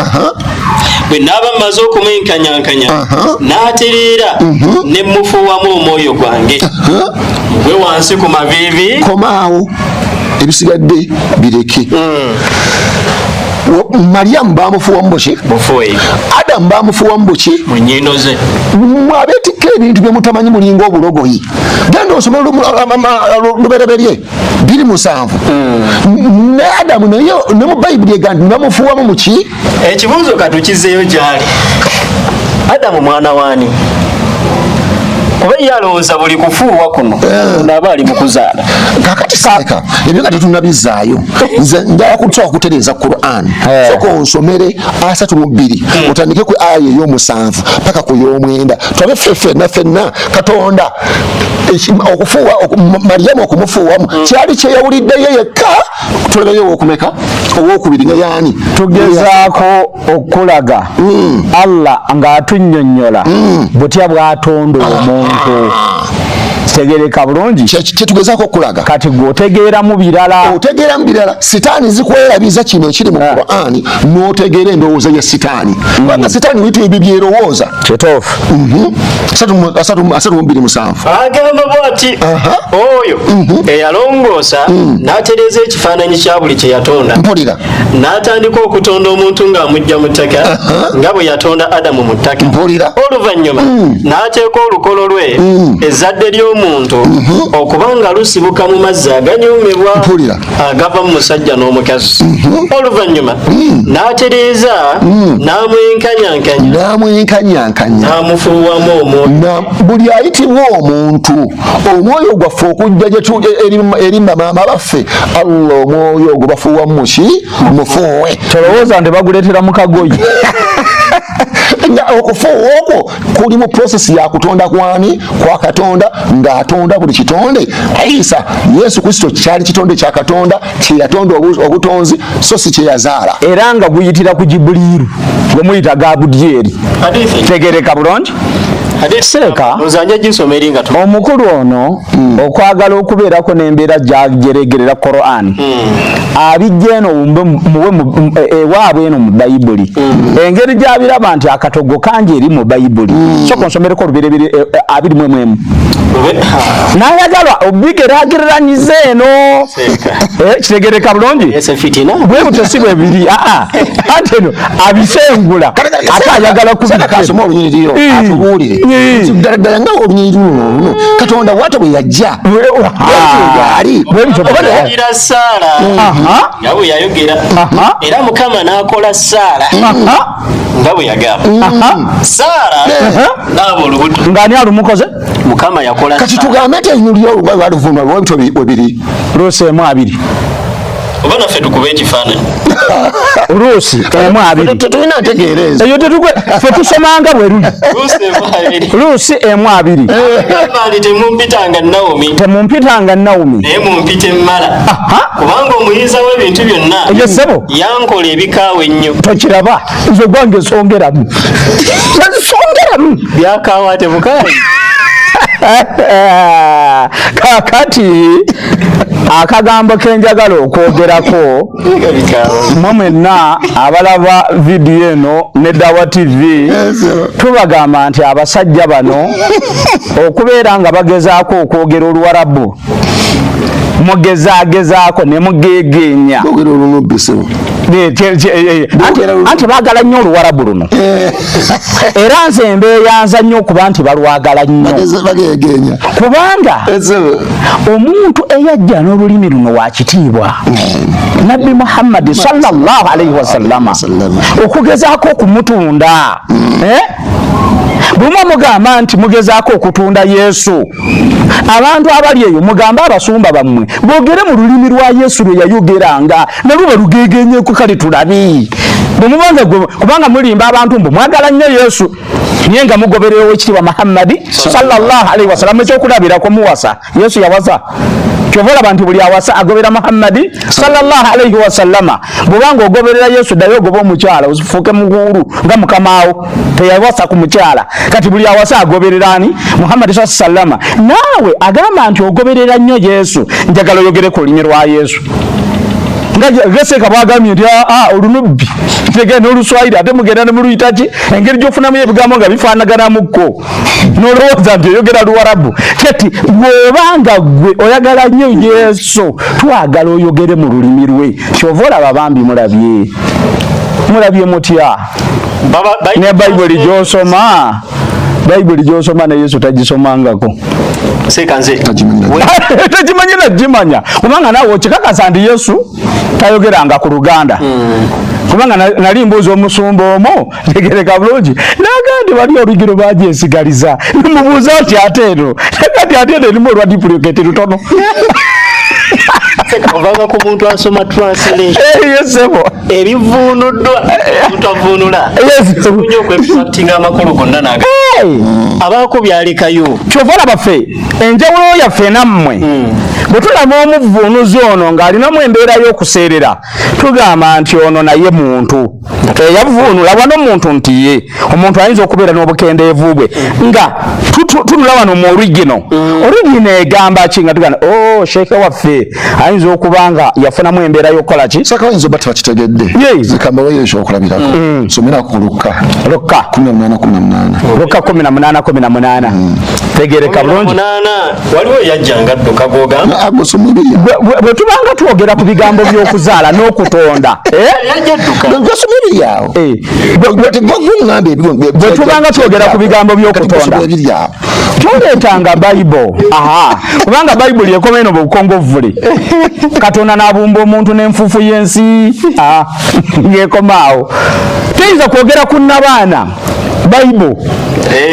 bwe naaba mmaze okumwenkanyankanya n'atereera ne mufuuwamu omwoyo gwange gwe wansi ku maviivi. Komaawo, ebisigadde bireke. Mariyamu bamufuuwamu buki? Adamu bamufuuwamu buki? Mu nnyindo ze. Mmwe abeetikka ebintu bye mutamanyi mulinga obulogoyi. Genda osome Lubereberye 27. Ne Adamu naye ne mu Bayibuli egamba nti bamufuuwamu muki? Ekibuuzo katukizeeyo gy'ali. Adamu mwana waani? Kuba ye alowooza buli kufuuwa kuno onaaba ali mu kuzaala. Kakati seeka ebyo nga tetunnabizaayo, nze njala kusooka kutereeza Qur'an. Sooka onsomere 32 otandike ku aya ey'omusanvu paka ku y'omwenda, tulabe ffe ffenna ffenna Katonda okufuuwa Mariyamu okumufuuwamu kyali kyeyawuliddeyo yekka. Tulabeyo ow'okumeka ow'okubiri nga yaani. Tugezaako okulaga Allah ng'atunnyonnyola butya bw'atonda omuntu. Kitegeereka bulungi. Kyetugezaako okulaga. Kati gwe otegeeramu birala. Otegeeramu birala. Sitaani zikwerabiza kino ekiri mu Qur'ani, n'otegeera endowooza ya sitaani. Kubanga sitaani bitu ebyo byerowooza. Kituufu. 32:7. Agamba bw'ati oyo eyalongoosa n'atereeza ekifaananyi kya buli kye yatonda. Mpulira. N'atandika okutonda omuntu ng'amujja mu ttaka nga bwe yatonda Adamu mu ttaka. Mpulira. Oluvannyuma n'ateeka olukolo lwe ezzadde ly'omuntu okuba nga lusibuka mu mazzi aganyoomebwa agava mu musajja n'omukazi. Oluvannyuma n'atereeza n'amwenkanyankanya. N'amwenkanyankanya. N'amufuuwamu omwoyo. Buli ayitibwa omuntu omwoyo gwaffe okujja eri bamaama baffe, Allah omwoyo ogwo bafuuwamu muki? Mufuuwe. Tolowooza nti baguleetera mu kagoye. Nga okufuuwa okwo kuli mu process ya kutonda kwani kwa Katonda, ng'atonda buli kitonde. Isa Yesu Kristo kyali kitonde kya Katonda kyeyatonda obutonzi, so si kyeyazaala. Era nga guyitira ku Jibuliiru gwe muyita Gabudyeri. Tegereka bulungi. Seeka omukulu ono okwagala okubeerako n'embeera gyajeregerera Quran abijja eno muwe ewaabwe eno mu Bayibuli, engeri gyabiraba nti akatogo kangi eri mu Bayibuli. Soka onsomereko olubereberye 21 n'ayagala obigerageranyiza eno. Kitegereka bulungi bwe butyo, si bwe biri. Aa, anti eno abisengula ate ayagala kasoma olunyiriri atubuulire ddala ddala nga olunyiriri luno luno Katonda bwatyo bwe yajja yali Yayogera Saala nga bwe yayogera, era Mukama n'akola Saala nga bwe yagamba. Saala n'aba olubuto. Ng'ani alumukoze? Mukama yakola. Kati tugambe nti olunyiriri olwo lwaluvunwa lwebityo bwe biri. Luusi 1:20. Oba naffe tukube ekifaananyi. Luusi 1:20. Tetulina ntegeera ezo. Eyo tetugwe, ffe tusomanga bwe luli. Luusi 1:20. Luusi 1:20. Agamba nti, "Temumpitanga Nawomi, Temumpitanga Nawumi, naye mumpite Mmala, kubanga omuyinza w'ebintu byonna Eyo ssebo. yankola ebikaawa ennyo." Tokiraba, nze ogwange nsongeramu, nsongeramu. Byakaawa tebukaayi. Kakati akagambo kenjagala okwogerako, mwe mwenna abalaba vidiyo eno ne Dawa TV, tubagamba nti abasajja bano okubeera nga bagezaako okwogera Oluwarabu, mugezaagezaako ne mugeegeenya. Boogera olunubbi, ssebo. Anti baagala nnyo Oluwarabu luno, era nze mbeeyanza nnyo okuba nti balwagala nnyo. Bageegeenya. Kubanga Ssebo. omuntu eyajja n'olulimi luno wa kitiibwa, Nabbi Muhammadi sallallahu alaihi wasallama, okugezaako okumutunda, eh? Bwemwa mugamba nti mugezaako okutunda Yesu, abantu abali eyo mugambe abasumba bammwe boogere mu lulimi lwa Yesu lwe yayogeranga, ne luba lugegenyeko. Kale tulabi bwemubanga, kubanga mulimba abantu mbu mwagala nnyo Yesu, naye nga mugoberera Owekitiibwa Muhammadi sallallahu alaihi wasallam. Ekyokulabirako, muwasa. Yesu yawasa? Kyova olaba nti buli awasa agobera Muhammadi sallallahu alaihi wasallama. Bwobanga ogoberera Yesu, ddayo ogoba omukyala ofuuke muguulu nga mukamaawo teyawasa ku mukyala. Kati buli awasa agoberera ani? Muhammadi sa sallama. Naawe agamba nti ogoberera nnyo Yesu, njagala oyogere ku lulimi lwa Yesu nga Geseeka bwagambye nti aa olunubbi tegenda n'Oluswayiri, ate mugenda ne muluyita ki, engeri gy'ofunamu ebigambo nga bifaanaganamukko nolowooza nti oyogera Luwarabu. Kati bw'obanga gwe oyagala nnyo Yesu, twagala oyogere mu lulimi lwe. Kyova olaba bambi mulabye, mulabye mutya? Ne Bayibuli gy'osoma, Bayibuli gy'osoma ne Yesu tagisomangako. Seeka nze Tagimanyi nagimanya, kubanga naawe okikakasa nti Yesu tayogeranga ku Luganda. Kubanga nali mbuuza omusumba omu, tegereka bulungi, naga nti bali olugero bagyesigaliza. Mubuuza nti ate eno, naga nti ate eno erimu olwa duplicate lutono. Ovanga ku muntu asoma translation. Yes, ssebo. Ebivuunuddwa omuntu avuunula nnyo okwextractinga amakulu gonna naga abaako byalekayo. Kyova olaba ffe enjawulo yaffe nammwe, bwe tulaba omuvuunuzi ono ng'alinamu embeera y'okuseerera, tugamba nti ono naye muntu eyavuunula wano, muntu nti ye omuntu ayinza okubeera n'obukendeevu bwe. Nga tunula wano mu original, original egamba ki? Nga tugamba, o sheeke waffe ayinza okuba nga yafunamu embeera y'okukola ki? Saka bayinza oba tebakitegedde. Zikambaweyo ekyokulabirako, somerako ku Lukka. Lukka. 18:18. Lukka 18:18, tegereka bulungi. Munaana waliwo yajja nga adduka gwogamba. Agosoma ebiri. Bwe tubanga twogera ku bigambo by'okuzaala n'okutonda, eh? Yajja adduka. Gosoma ebiri awo. Bwe tubanga twogera ku bigambo by'okutonda. Ebiri awo. Toleetanga Bible. Aha. Kubanga Bible ekoma eno bukongovvule. Katonda n'abumba omuntu n'enfuufu y'ensi. Ah, ng'ekoma awo. Toyinza kwogera ku nnabaana. Bible.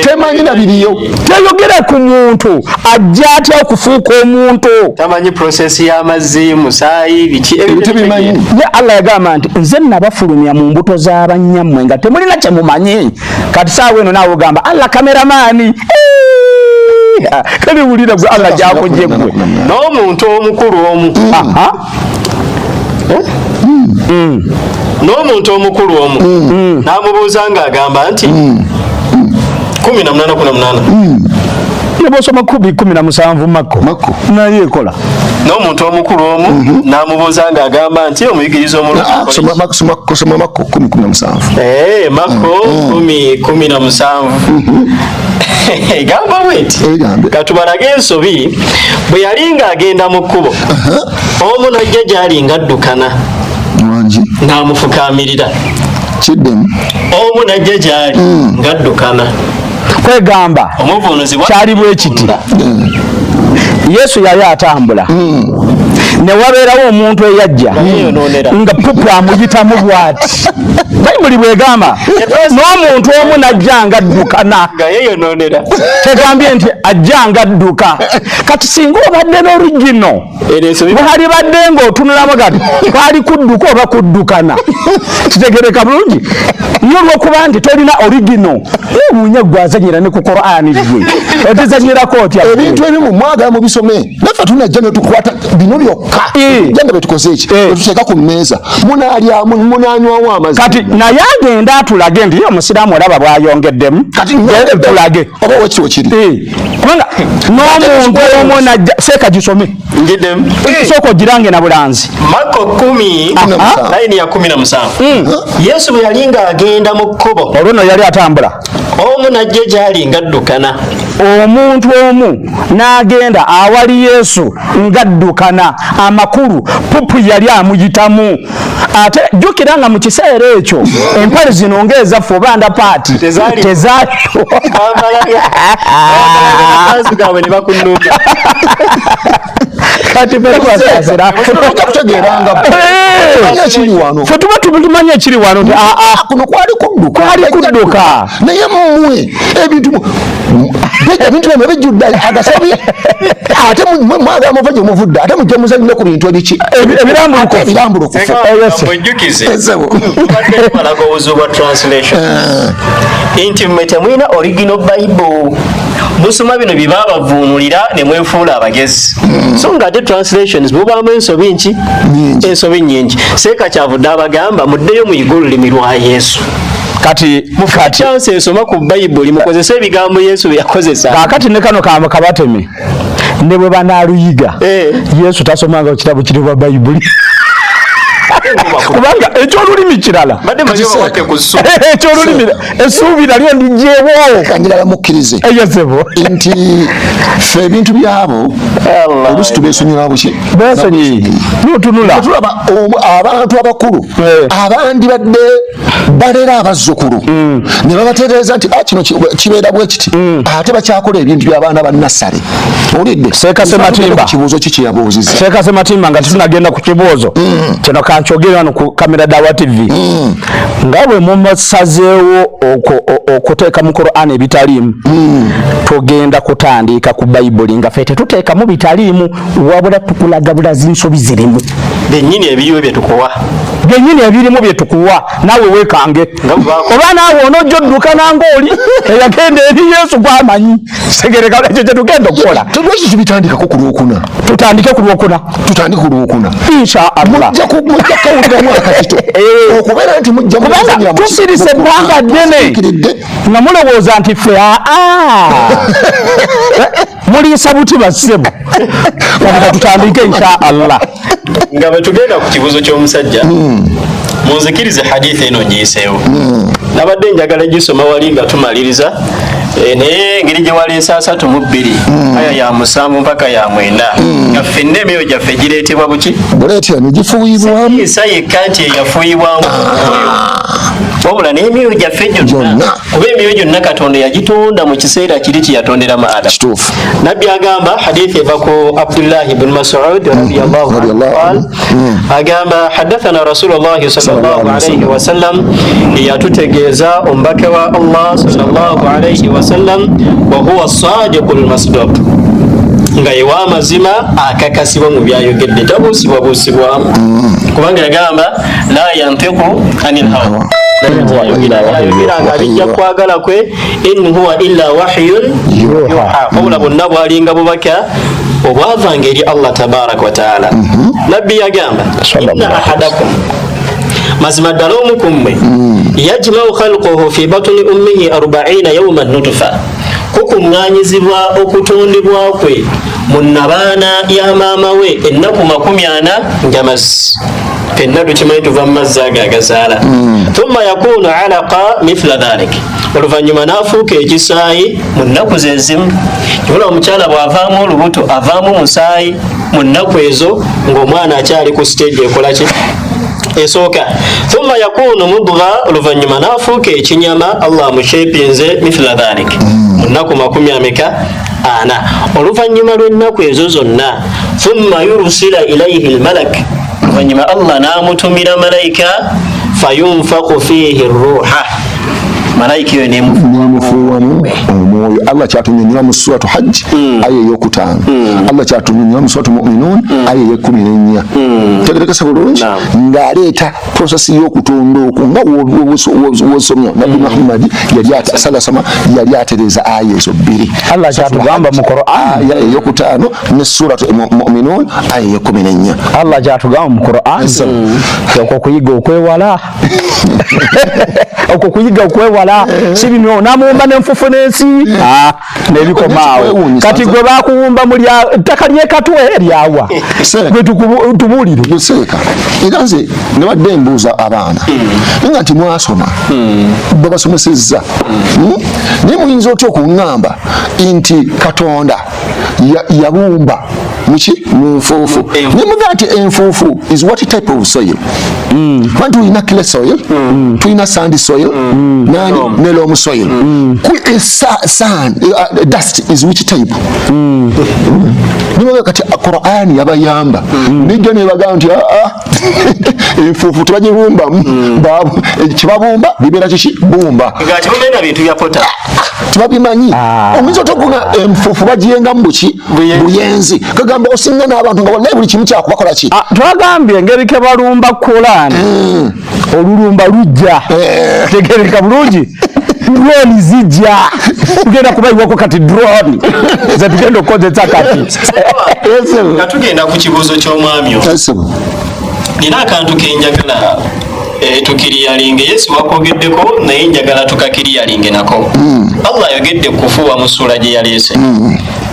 Temanyi na biriyo. Teyogera ku muntu ajja atya okufuuka omuntu. Tamanyi process y'amazzi, musaayi, biki ebyo tebimanyi. Ye Allah yagamba nti nze nabafulumya mu mbuto z'abannyammwe nga temulina kye mumanyi. Kati saawa eno naawe ogamba Allah kameramaani. Kale wulira gwe Allah gyakujje gwe. N'omuntu omukulu omu. N'omuntu omukulu omu n'amubuuza ng'agamba nti 18 18. Ne bw'osoma 10:17 Makko naye ekola. N'omuntu omukulu omu n'amubuuza ng'agamba nti omuyigiriza omulungi. Soma Makko 10:17. Makko 10:17. Gamba bweti. Katubalage ensobi bwe yali ng'agenda mu kkubo. Omu n'ajja gy'ali ng'addukana. N'amufukaamirira. Kiddemu. Omu n'ajja gy'ali ng'addukana. Kwegamba kyali bwe kiti. Yesu yali atambula. Ne wabeerawo omuntu eyajja nga pupu amuyitamu bw'ati. Bayibuli bw'egamba n'omuntu omu n'ajja ng'addukana. Tegambye nti ajja ng'adduka. Kati singa obadde n'origino bwalibadde ng'otunulamu kati kwali kudduka oba kuddukana. Kitegereka bulungi. Ye olw'okuba nti tolina origino ewuunya gwe azannyira ne ku Qur'ani gwe. Otizannyirako otya? Ebintu ebimu mwagala mubisome. Naffe tunajja ne tukwata bino byokka. Jjanga bye tukoze eki? Bye tuteeka ku mmeeza. Munaalyamu, munaanywawo amazzi. Kati naye agenda atulage nti ye omusiraamu olaba bw'ayongeddemu. Kati tulage. Oba wekiti wekiri. Kubanga n'omuntu omu n'ajja, seeka gisome. Ngiddemu. Sooka ogirange na bulanzi. Makko 10, layini ya 17. Yesu bwe yali ng'agenda mu kkubo. Olwo nno yali atambula. Omu n'ajja gy'ali ng'addukana. Omuntu omu n'agenda awali Yesu ng'addukana. Amakulu pupu yali amuyitamu. Ate jjukira nga mu kiseera ekyo empale zino ng'ezaffe oba ndapaati tezaaliwo. Kati ffe tuba tumanyi ekiri wano nti kuno kwali kudduka. Kwali kudduka. Naye mmwe ebintu ebintu byamwe bijjudde agasabi ate mwagala muva gye muvudde ate mujje muzannyire ku bintu ebiki ebirambulukufu. Mwejjukize tubadde tubalaga obuzibu bwa translation nti mmwe temulina original Bible, musoma bino bye babavuunulira ne mwefuula abagezi. So ng'ate translations mubaamu ensobi nki? Ensobi nnyingi. Seeka kyavudde abagamba muddeyo muyige olulimi lwa Yesu. Kati chance esoma ku Bayibuli mukozese ebigambo Yesu bye yakozesa. Kaakati ne kano kabateme ne bwe banaaluyiga Yesu tasomanga ku kitabo kiri bwa Bayibuli. Kubanga eky'olulimi kirala. Eky'olulimi essuubi nalyo ndiggyewo. Kanjirala mukkirize. Eyosebo. Nti ffe ebintu byabo oluusi tubeesonyiwa buki? Beesonyi. N'otunula. Tulaba abantu abakulu abandi badde balera abazzukulu ne babatereeza nti kino kibeera bwe kiti ate bakyakola ebintu by'abaana ba nassale. Owulidde? Seeka Sematimba. Kibuuzo ki kye yabuuzizza? Seeka Sematimba nga tetunnagenda ku kibuuzo kino kankyogere wano ku kamera Dawa TV. Nga bwe mumasazeewo okuteeka mu Qur'an ebitaliimu, tugenda kutandika ku Bayibuli nga ffe tetuteekamu bitaliimu wabula tukulaga bulazi nsobi zirimu. Bennyini ebiriwo bye tukuwa. Bennyini ebirimu bye tukuwa naawe weekange. Oba naawe onojja odduka nange oli eyagenda eri Yesu gw'amanyi. Segereka ekyo kye tugenda okukola. Lwaki tubitandikako ku Lwokuna? Tutandike ku Lwokuna. Tutandike ku Lwokuna. Insha Allah. Mujja kawuliramu akakito. Okubeera nti mujja kubanga tusirise ebbanga ddene nga mulowooza nti ffe muliisa buti bassebo. Kati tutandike insha Allah. Nga bwe tugenda ku kibuuzo ky'omusajja, munzikirize hadithi eno ngiyiseewo. Nabadde njagala gisoma wali nga tumaliriza, naye engeri gye waleese 32 aya ya 7 mpaka ya 9 nga ffenna emyoyo gyaffe gireetebwa buki? Buleetera ne gifuuyibwamu. Isa yekka nti eyafuuyibwamu omwoyo. Wabula n'emyoyo gyaffe gyonna, kuba emyoyo gyonna Katonda yagitonda mu kiseera kiri kye yatonderamu Adamu. Kituufu. Nabbi agamba, hadithi eva ku Abdullahi bnu Masud radiyallahu anhu, qal, agamba hadathana Rasulullahi sallallahu alayhi wasallam, yatutegeeza omubaka wa Allah sallallahu alayhi wasallam, wa huwa sadiqu lmasduq, nga yewa amazima akakasibwa mu byayogedde, tabuusibwabuusibwamu, kubanga yagamba la yantiqu anil hawa, yayogera nga bijja kwagala kwe, in huwa illa wahyun yuha, wabula bonna bwalinga bubaka obwavanga eri Allah tabaraka wataala. Nabbi yagamba, inna ahadakum, mazima ddala omu ku mmwe, yajmau khalquhu fi batuni ummihi 40 yauman nutfa, kukuŋŋaanyizibwa okutondebwa kwe mu nabaana ya maama we ennaku 40 nga mazzi. Fenna tukimanyi tuva mu mazzi ago agazaala. Thumma yakunu alaqa mithla dhalik, oluvannyuma n'afuuka ekisaayi mu nnaku ze zimu. Kibula omukyala bw'avaamu olubuto avaamu musaayi mu nnaku ezo ng'omwana akyali ku stage ekola ki esooka. Thumma yakunu mudga, oluvannyuma n'afuuka ekinyama, Allah amushepinze, mithla dhalik, mu nnaku makumi ameka ana. Oluvannyuma lw'ennaku ezo zonna, thumma yursila ilaihi lmalak, oluvannyuma Allah n'amutumira malayika, fayunfaku fihi ruha, malayika eyo nemufuuwamu omwoyo. Allah kyatunyonyola mu suratu Hajj aya eyokutaano, Allah kyatunyonyola mu suratu Muminun aya eyekumi nenya. Tegerekesa bulungi ng'aleeta process y'okutonda okwo nga wosomya. Nabbi Muhammadi yali salasama yali atereeza aya ezo bbiri. Allah kyatugamba mu Qur'an aya eyokutaano ne suratu Muminun aya eyekumi nenya. Allah kyatugamba mu Qur'an, okwo kuyiga okwewala, okwo kuyiga okwewala si bino namuwumba n'enfufu n'ensi nebikomaawo. Kati gwe bakuwumba mu ttaka lyekatwe eryawa, gwe tubuulire. Guseeka. Era nze nebadde mbuuza abaana nga nti mwasoma, babasomesezza, naye muyinza otya okuŋŋamba nti Katonda yabumba muki mu nfuufu? Nemugaa nti enfuufu is what type of soil? Kuba tulina clay soil, tulina sandy soil, nani ne loam soil. Sand, dust is which type? Nibaga kati Qur'an yabayamba nijja nebagamba nti enfuufu tebagibumbamu, kibabumba bibeera kiki bumba. Nga bintu bya pota. Tebabimanyi. Oyinza otokuga enfuufu bagiyengamu buki buyenzi, kagamba osinga n'abantu nga wallahi buli kimu kyakubakola ki. Twagambye engeri kebalumba Kulaani, olulumba lujja tegereka bulungi, drone zijja tugenda kubayiwako kati drone zetugenda okukozesa kati. Nga tugenda ku kibuuzo ky'omwami o, nina akantu kenjagala tukiriyalinge. Yesu wakwogeddeko, naye njagala tukakiriyalinge nako. Allah ayogedde kufuuwa mu ssuula gye yaleese.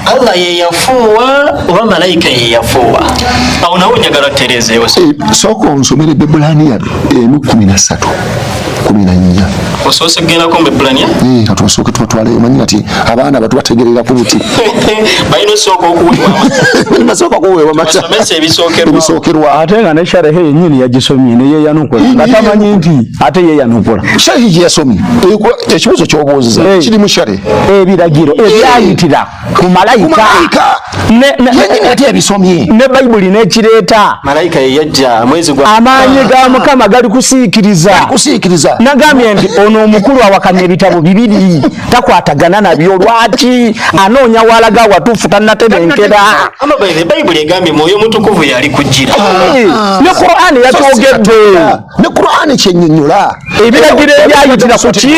Allah ye yafuuwa oba malayika ye yafuuwa? Awo nawo njagala tutereezeewo. Sooka onsomere Bebulaniya emu 13 14. Osoose kugendako mu Bebulaniya? Katwasooke tubatwaleyo, manyi kati abaana bato bategerera ku buti. Balina osooka okuweebwa amata. Basooka kuweebwa mata. Basomesa ebisookerwa. Ebisookerwa. Ate nga ne sharehe yennyini yagisomye neyeyanukula nga tamanyi nti ate yeyanukula. Sharehe gye yasomye, ekibuuzo ky'obuuziza kiri mu sharehe. Ebiragiro ebyayitira ku malayika. Malayika yennyini ate yabisomye. Ne Bayibuli nekireeta. Malayika ye yajja mwezi gwa Amaanyi ga Mukama gali kusiikiriza. Kusiikiriza. Nagambye nti ono omukulu awakanya ebitabo bibiri takwatagana nabyo, lwaki anoonya walaga watuufu tannatebenkera. Ama by the Bayibuli egambye Mwoyo Mutukuvu yali kujjira. Ne Qur'ani yakyogedde. Ne Qur'ani kyennyonnyola. Ebiragiro ebyayitira ku ki?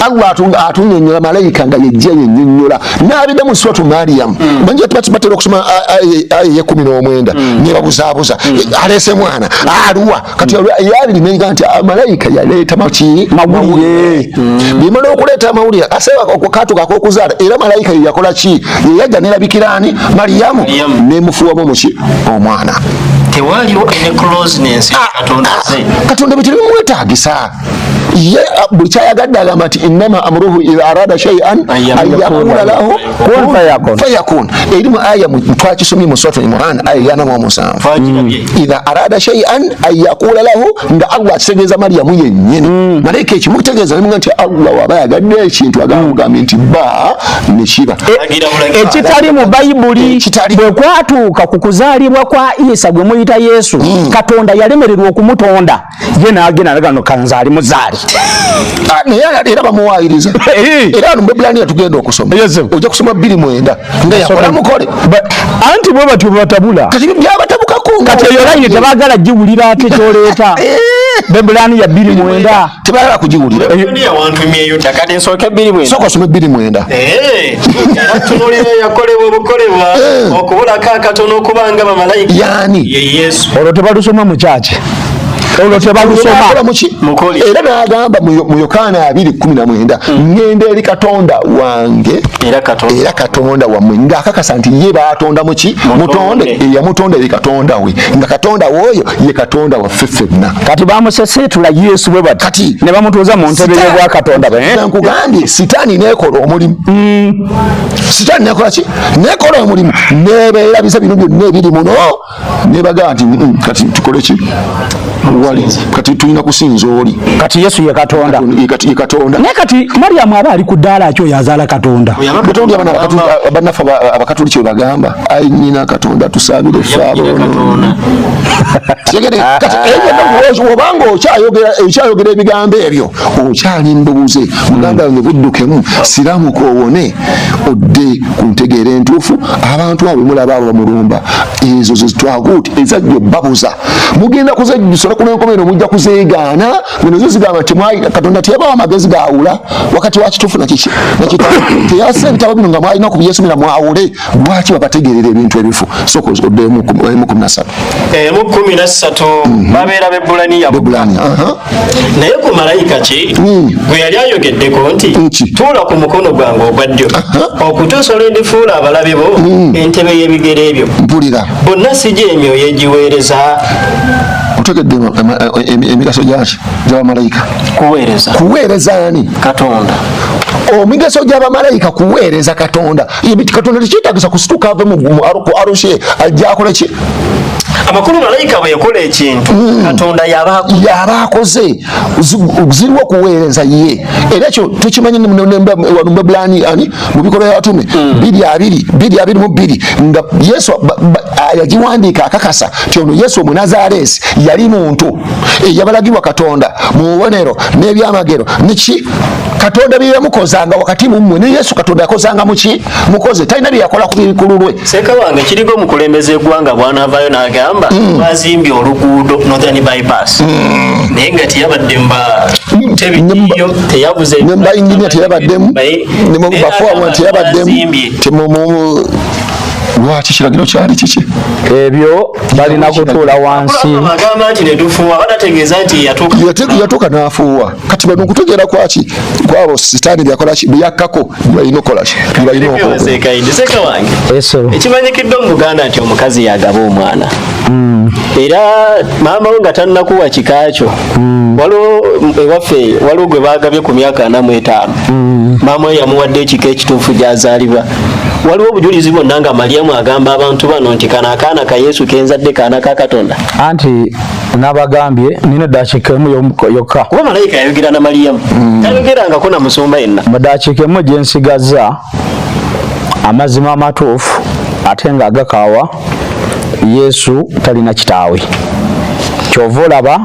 Allah atunyonnyola malayika nga yejja yennyonnyola n'abidda mu suratu Mariam. Manyi batera okusoma aya eyekumi n'omwenda ne babuzaabuza, aleese mwana aluwa kati yabiri nega nti malayika yaleeta maki mawulire. Bimala okuleeta amawulire aseeba katuka ak'okuzaala, era malayika ye yakola ki? Ye yajja nerabikiraani Mariyamu nemufuwamu muki omwana. Tewaliwo any closeness Katonda ze. Katonda bwe tebimwetaagisa. Ye buli kyayagadde agamba nti innama amruhu idha arada shay'an an yaqula lahu kun fayakun. Fayakun. Eri mu aya twakisomye mu suratu Imran aya ya 47, idha arada shay'an an yaqula lahu, nga Allah akitegeeza Mariyamu yennyini. Malayika ekimutegeeza nemuga nti Allah waba ayagadde ekintu agamba nti ba ne kiba. Ekitali mu Bayibuli. Ekitali. Bwe kwatuuka ku kuzaalibwa kwa Isa gwe muyita Yesu, Katonda yalemererwa okumutonda, ye n'agenda nagano kanzaali muzaali. Ah, naye era bamuwaayiriza. Era wano mu Baebbulaniya tugenda okusoma, Yes, sir. ojja kusoma 29 nga yakola mukole. Anti bwe batyo batabula. Kati byabatabukako nga Kati eyo layini tebaagala giwulira, ate kyoleeta Baebbulaniya 29. Tebaagala kugiwulira. Wantumyeyo kati nsooke 29. Sooka osome 29. Era tunuulira yakolebwa obukolebwa okubulako akatono okubanga bamalayika. Yaani? Ye Yesu. Olwo tebalusoma mu kyaki, olwo tebalusoma. Akola muki? Mukole. Era n'agamba mu Yokaana 2:19, ŋŋenda eri Katonda wange era Katonda era Katonda wammwe, ng'akakasa nti ye baatonda muki? Mutonde. Eyamutonda ye Katonda we, nga Katonda w'oyo ye Katonda waffe ffenna. Kati bamuseseetula Yesu bwe bati Kati ne bamutuuza mu ntebe y'obwakatonda bwe, eh? Nkugambye, sitaani nekola omulimu. Sitaani nekola ki? Nekola omulimu, nebeerabiza bino byonna ebiri muno, nebagaa nti, kati tukole ki? Wali kati tulina kusinza oli." Kati Yesu ye Katonda. Ye Katonda. Naye kati Mariyamu aba ali ku ddaala ki oyo azaala Katonda? Katonda abana bannaffe abakatuliki bwe bagamba, "Ayi nnyina Katonda, tusaabire ffe aboonoonyi." Tegere, kati ebyo byonna obanga okyayogera ebigambo ebyo, okyali mbubuze. Muganda wange, buddukemu, siramuka, owone, odde ku ntegeera entuufu. Abantu abo mulaba abo bamulumba, ezo zetwaguti ezajja babuza, mugenda kuzejjusa olunaku lw'enkomerero, mujja kuzeegaana. Bino zo zigamba nti Katonda teyabawa amagezi gaawula wakati wa kituufu nakiki nakituufu, teyasa ebitabo bino nga mwalina okubyesomera mwawule. Lwaki babategeerera ebintu ebifu? Sooka oddemu emu 13. Emu 13, babeera Bebbulaniya. Bebulani, aha. Naye ku malayika ki gwe yali ayogeddeko nti, Nki? "Tuula ku mukono gwange ogwa ddyo okutuusa olwendifuula abalabe bo entebe y'ebigere ebyo"? Mpulira. Bonna si gye emyoyo egiweereza? Otegedde emigaso gyaki gy'abamalayika? Kuweereza. Kuweereza ani? Katonda. Omigaso gy'abamalayika kuweereza Katonda. Katonda tekyetagisa kusituka ave ku arushe ajja akole ki? Amakulu, malayika bwe yakola ekintu, Katonda yaba yaba akoze. Ziriwo kuweereza ye. Era ekyo tukimanyi wano mu Baebbulani, ani, mu Bikolwa by'Abatume 2:22 nga Yesu yagiwandiika akakasa ti ono Yesu Omunazaalesi yali muntu eyabalagibwa Katonda mu bubonero n'ebyamagero niki Katonda bye yamukozanga wakati mu mmwe. Ne Yesu Katonda yakozanga muki? Mukoze, talina bye yakola ku lulwe. Seeka wange, kiriko omukulembeze eggwanga bw'anaavaayo n'agamba bazimbye oluguudo Northern Bypass, naye nga teyabadde mba tebiyo, teyabuze. Ne mba engineer teyabaddemu, ne mu bafuwa teyabaddemu. Bazimbye. Lwaki kiragiro kyali kiki? Ebyo balina kutuula wansi. Agamba nti netufuuwa, batategeeza nti yatuuka. Yatuuka n'afuuwa. Kati bano okutegeera kwaki kwabo sitaani byakolaki, byakkako, byebalina okukolaki, byebalina okukola. Seekaindi, seeka wange, Eso. Ekimanyikiddwa mu Buganda nti omukazi yagaba omwana, era maama we nga tannakuwa kika kyo. Waliwo ewaffe, waliwo gwe bagabye ku myaka 45, maama we yamuwadde ekika ekituufu gy'azaalibwa. Waliwo obujulizi bwonna nga Mariyamu agamba abantu bano nti kano akaana ka Yesu kenzadde kaana ka Katonda? Anti nabagambye nina eddakiika emu yokka. Kuba malayika yayogera na Mariyamu, tayogerangako na musumba yenna. Mu ddakiika emu gye nsigazza, amazima amatuufu ate nga agakaawa, Yesu talina kitaawe. Kyova olaba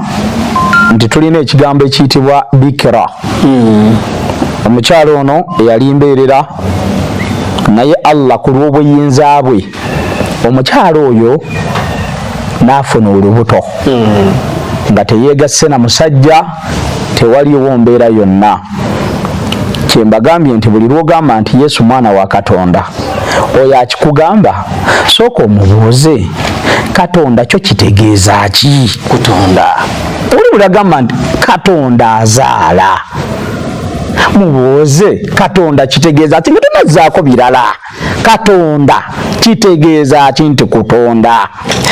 nti tulina ekigambo ekiyitibwa bikira, omukyalo ono eyali mbeerera, naye Allah ku lw'obuyinza bwe omukyalo oyo n'afuna olubuto nga teyeegasse na musajja, tewaliwo mbeera yonna. Kyembagambye nti buli lwogamba nti Yesu mwana wa Katonda, oyo akikugamba sooka omubuuze, Katonda kyo kitegeeza ki? Kutonda. Oli buli agamba nti Katonda azaala, mubuuze Katonda kitegeeza ki, nga tonazzaako birala. Katonda kitegeeza ki nti kutonda?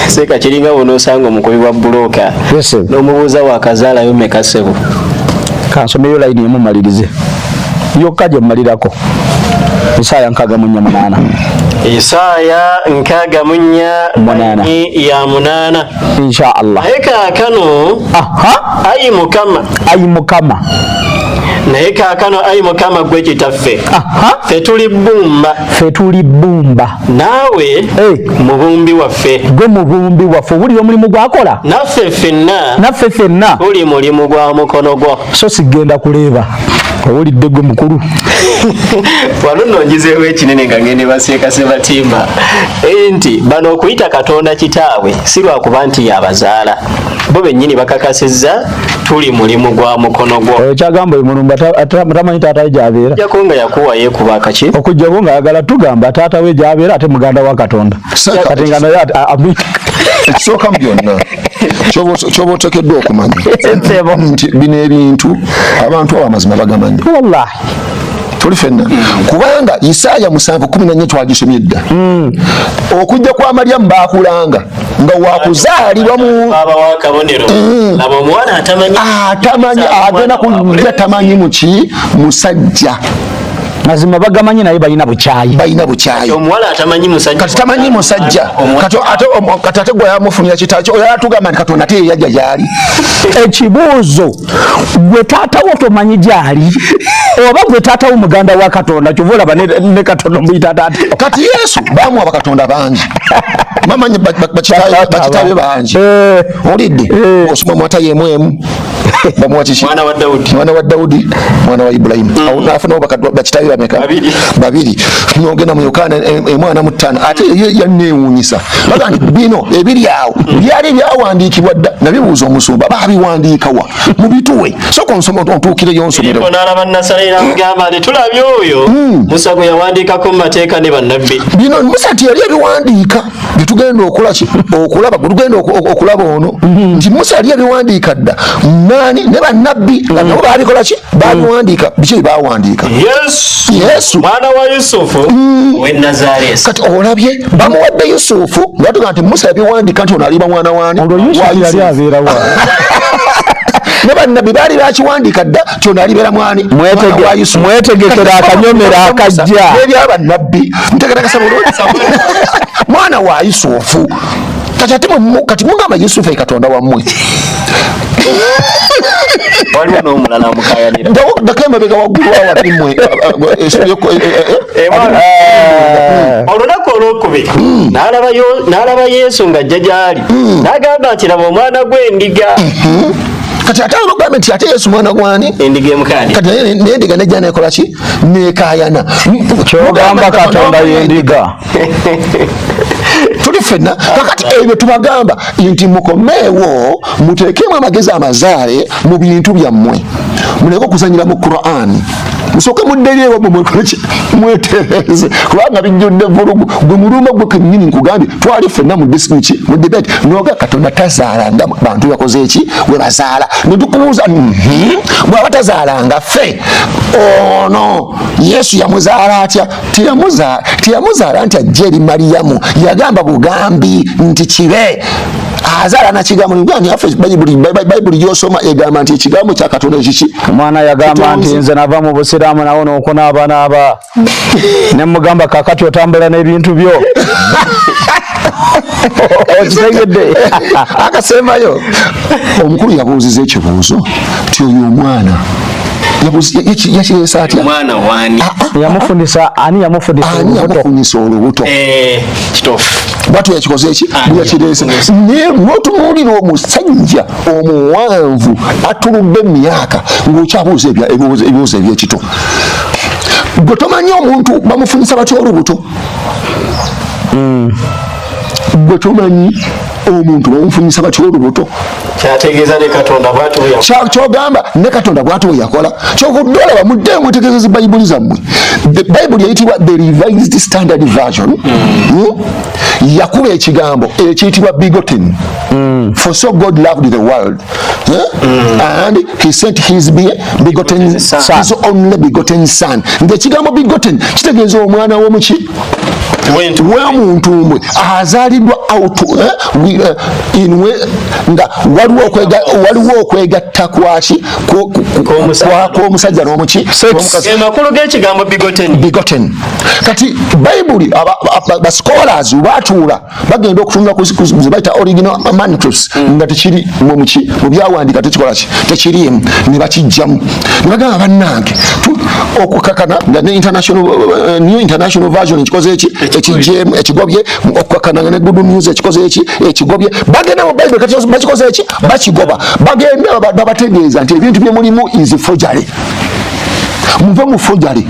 Seeka, kiringa bw'onoosanga omukubi wa bbulooka Yes, sir. n'omubuuza, "Wakazaalayo meka, ssebo?" Kansomeyo layini emu malirize yokka gye mmalirako. Isaaya 64. Isaaya 64 8. ya 8. Insha Allah. Naye kaakano ayi Mukama, ayi Mukama, naye kaakano ayi Mukama gwe kitaffe, ffe tuli bbumba, ffe tuli bbumba, naawe mubumbi waffe, gwe mubumbi waffe. Owulira omulimu gwakola, naffe ffenna, naffe ffenna tuli mulimu gwa mukono gwo. So sigenda kuleeba. Owulidde gwe mukulu. Wano nno njizeewo ekinene nga ngende baseeka Ssebatimba nti bano okuyita Katonda kitaabwe si lwakuba nti yabazaala, bo bennyini bakakasizza tuli mulimu gwa mukono gwo. Ekyagamba oyo mulumba tamanyi taata we gy'abeera. Okuggyako nga Yakuwa yeekuba akaki. Okuggyako ng'ayagala tugamba taata we gy'abeera ate muganda wa Katonda. Kati nga naye Ekisooka mu byonna kyoba oteekeddwa okumanya nti bino ebintu abantu abo amazima bagamanyi. Wallahi. Tuli fenna. Kubanga Isaaya 7:14 twagisomye dda. Okujja kwa Mariamu baakulanga nga wakuzaalibwa mu baba wa kabonero. Laba omwana atamanyi. Atamanyi, agenda kujja tamanyi muki musajja. Mazima bagamanyi naye balina bukyayi. Balina bukyayi. Omuwala atamanyi musajja. Kati tamanyi musajja. Kati ate gwe yamufunira kitaawe. Oyo atugamba nti Katonda ate yajja gy'ali. Ekibuuzo, gwe taata wo tomanyi gy'ali oba gwe taata wo muganda wa Katonda, kyova olaba ne Katonda omuyita taata. Kati Yesu bamuwa bakatonda bangi. Bamanyi bakitaabe bangi. Owulidde? Osoma Matayo 1:1. Bamuwa kiki? Mwana wa Daudi. Mwana wa Daudi, mwana wa Ibrahimu. Awo n'afunawo bakitaabe bameka? Babiri. N'ogenda mu Yokaana 1:5. Ate ye yanneewuunyisa. Baga nti bino ebiri awo byali byawandiikibwa dda. Nabibuuza omusumba, baabiwandiika wa? Mubituwe. Sooka onsome ontuukireyo onsomere. Filipo n'alaba Nassanayiri amugamba nti tulabye oyo Musa gwe yawandiikako mu mateeka ne bannabbi. Bino Musa nti yali ebiwandiika bye tugenda okola ki? Okulaba, gwe tugenda okulaba ono. Nti Musa yali ebiwandiika dda. Nani ne bannabbi nga nabo baabikola ki? Baabiwandiika. Biki bye baawandiika? Yesu. Mwana wa Yusufu w'e Nazaresi. Kati olabye bamuwadde Yusufu nga batugamba nti Musa yabiwandiika nti ono aliba mwana w'ani? Olwo Yusufu yali abeera wa? Ne bannabbi baali bakiwandiika dda nti ono alibeera mwani? Mwetegekera akanyomero akajja. N'ebya bannabbi. Ntegerekesa bulungi. Mwana wa Yusufu. Kati ate kati mugamba Yusufu ye Katonda wammwe. Waliwo n'omulala amukayanira. Ddako emabega waggulu awo ate mmwe, Olunaku olwokubiri n'alaba Yesu ng'ajja gy'ali. N'agamba nti laba omwana gw'endiga. Kati ate abagambe nti ate Yesu mwana gw'ani? Endiga emukaayana. Kati naye n'endiga nejja n'ekola ki? N'ekaayana. Ky'ogamba Katonda y'endiga. Tuli ffenna. Kakati ebyo tubagamba nti mukomeewo muteekemu amagezi amazaale mu bintu byammwe. Muleke okuzannyira mu Qur'an. Musooke muddeyo ewammwe mwekole ki? Mwetereeze. Kubanga bijjudde vvulugu. Gwe mulumba gwe kennyini nkugambye twali ffenna mu ki? Mu debate. N'oga Katonda tazaalanga bantu bakoze ki? We bazaala. Ne tukubuuza, bw'aba tazaalanga ffe, ono Yesu yamuzaala atya? Teyamuzaala nti ajja eri Mariyamu. Yagamba bugambi nti kibe. Azaala na kigambo. Ni affe Bayibuli gy'osoma egamba nti ekigambo kya Katonda kiki? Omwana yagamba nti nze nava mu Busiraamu nawo n'okunaabanaaba. Ne mugamba kaakati otambula n'ebintu byo. Okitegedde? Akasembayo. Omukulu yabuuziza ekibuuzo nti oyo omwana yakireese atya? Omwana w'ani? Yamufunisa, ani yamufunisa Ani olubuto? yamufunisa olubuto? Kituufu. Bw'atyo yakikoze ki? Ani Yakireese. yamufunisa? Naye n'otunuulira omusajja omuwanvu atuludde mu myaka ng'okyabuuza ebibuuzo eby'ekito. Gwe tomanyi omuntu bamufunisa batya olubuto? Gwe tomanyi omuntu bamufunisa batya olubuto? Kyategeeza ne Katonda bw'atyo bwe yakola. Kyogamba ne Katonda bw'atyo bwe yakola. Kyovudde olaba muddeyo mwetegereze Bayibuli zammwe. The Bayibuli eyitibwa The Revised Standard Version, yakuba ekigambo ekiyitibwa begotten. For so God loved the world, And he sent his begotten Son. his only begotten son. Ng'ekigambo begotten kitegeeza omwana w'omuki? Wemuntumbwe azaaliddwa out in nga waliwo okwegatta kwaki kw'omusajja n'omuki. Amakulu g'ekigambo begotten. Begotten. Kati Bayibuli, ba scholars batuula bagenda okutunula ku ze bayita original manuscripts nga tekiri muki mu byawandiika, tekikola ki, tekiriimu, ne bakijjamu ne bagamba bannange okukakana nga ne international New International Version ekikoze eki ekijjeemu ekigobye, okukakana nga ne Good News ekikoze eki ekigobye. Bagenda mu Bayibuli kati bakikoze eki bakigoba, bagenda babategeeza nti ebintu bye mulimu is forgery, muve mu forgery.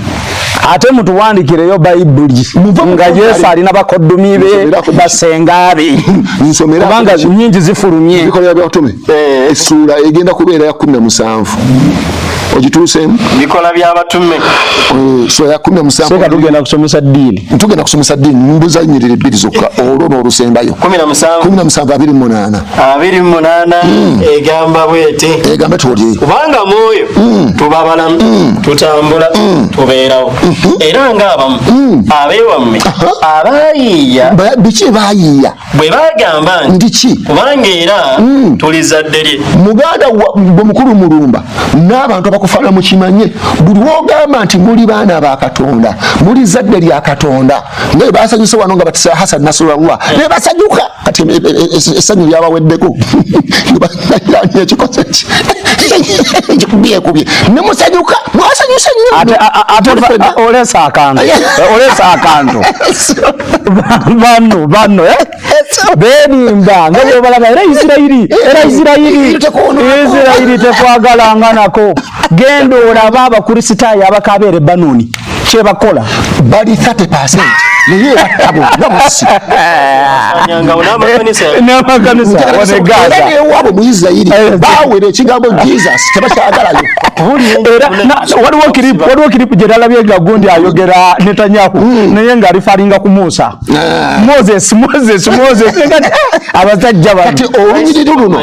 Ate mutuwandikireyo Bayibuli Muve mu nga forgery. Yesu alina bakoddomi be, basenga be, Nsomera kubanga nyingi zifulumye. Ebikolwa by'Abatume essuula egenda kubeera ya 17, ogituuseemu? Bikola by'Abatume. Essuula ya 17. Seeka, tugenda kusomesa ddiini. Tugenda kusomesa ddiini, mbuza nyiriri bbiri zokka, olwo n'olusembayo. 17. 17 28. 28 egamba bweti. Egambe tuli. Kubanga mwoyo tuba balamu, tutambula, tubeerawo, era ng'abamu abeewammwe abaayiiya Biki baayiiya? Bwe bagamba nti Nti ki? Kubanga era tuli zadde lye. Muganda gwe mukulu Mulumba n'abantu abakufaana, mukimanye, buli wogamba nti muli baana ba Katonda, muli zadde lya Katonda, nga bwe basanyuse wano nga batisa Hasan Nasrallah ne basanyuka, kati essanyu lyabaweddeko ekikoze ki ekikubyekubye ne musanyuka, mwasanyuse nnyo. Ate Muli ffenna. Olesa akantu bano eh? Berimba nga bwebalaba era Isirayiri, era Isirayiri, Isirayiri tekwagalanga nako. Genda olaba Abakristaayo abakabeera Ebanoni kyebakola. Bali 30 naye batta bonna busi. Anyangawo n'amakanisa. N'amakanisa wane Era Gaza. Newaabwe mu Isirayiri bawera ekigambo Jesus, tebakyagalayo. Era waliwo clip gye nalabye nga gundi ayogera Netanyahu naye nga alifalinga ku Musa, Moses, Moses, Moses. Nga abasajja bano. Kati olunyiriri luno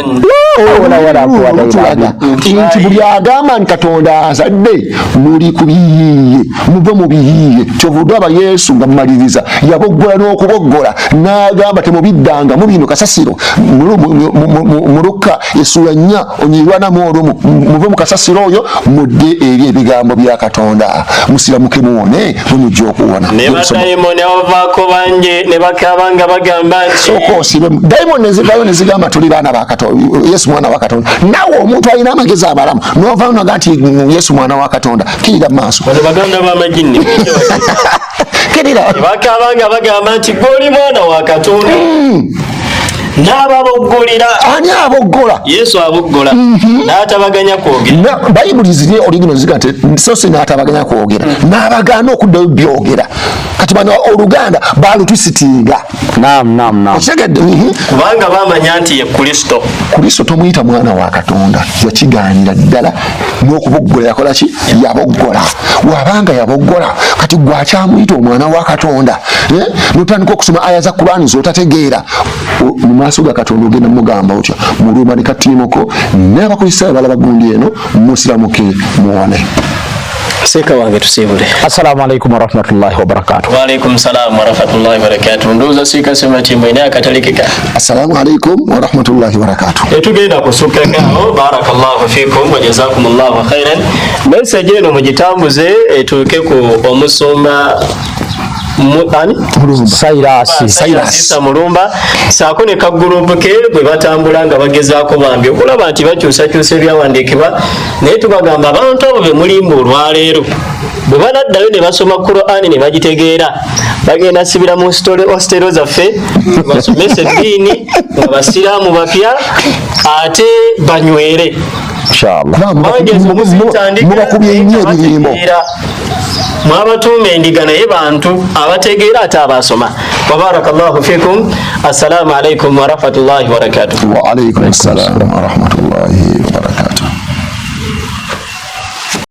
Wala, wala, wala, lutulaga nti buli agamba nti Katonda azadde, muli ku biyiiye, muve mu biyiiye. Kyovudde aba Yesu nga mumaliriza yaboggola n'okuboggola n'agamba temubiddanga mu bino kasasiro. Mu Lukka essuula 4 onyirwanamu olumu, muve mu kasasiro oyo mudde eri ebigambo bya Katonda, musiramuke muwone, mwe mujja okuwona. Ne badayimoni abavaako bangi ne bakaaba nga bagamba nti Sooka osibe dayimoni nezivayo nezigamba tuli baana ba Katonda, Yesu mwana wa Katonda. Nawe omuntu alina amagezi abalamu novayo naga nti Yesu mwana wa Katonda, kirira mu maaso. Bano baganda b'amajinni. Kirira. Bakaaba nga bagamba nti gwe oli mwana wa Katonda, n'ababoggolera. Ani aboggola? Yesu aboggola n'atabaganya kwogera. Bayibuli ziri original ziga nti so si n'atabaganya kwogera, n'abagaana okuddayo byogera. Kati bano oluganda balutwisitinga. Naam, naam, naam. Okitegedde? Kubanga bamanya nti ye Kristo. Kristo tomuyita mwana wa Katonda, yakigaanira ddala n'okuboggola. Yakola ki? Yaboggola. Wabanga yaboggola, kati gwakyamuyita omwana wa Katonda, eh? Notandika okusoma aya za Kurani zotategeera. Mu maaso ga Katonda ogenda mugamba otya? Mulumba ne katiimoko n'Abakristaayo balaba gundi eno, musiramuke muwone. Seeka wange, tusiibule. Assalamu alaikum warahmatullahi wabarakatuh. Waalaikum salaamu warahmatullahi wabarakatuh. Ndowooza siika Sematimbo ina akatalekeka. Assalamu alaikum warahmatullahi wabarakatuh. Tetugenda kusukkakaawo. Barakallahu fikum wa jazakumullahu khairan. Message eno mugitambuze etuuke ku omusumba ani? Sairasi. Cyrus Isa Mulumba saako ne kagurupu ke bwe batambula nga bagezaako bambi okulaba nti bakyusakyusa ebyawandiikibwa. Naye tubagamba abantu abo be mulimba olwaleero bwe banaddayo ne basoma Qur'ani ne bagitegeera, bagenda sibira mu hostel zaffe basomesa eddiini nga basiraamu bapya ate banywere. Inshallah. Mubakubye nnyo ebirimbo. Mwabatuuma endiga, naye bantu abategeera ate abasoma. Wabarakallahu fikum. Assalamu alaikum warahmatullahi wabarakatuh. Wa alaikum assalam warahmatullahi wabarakatuh.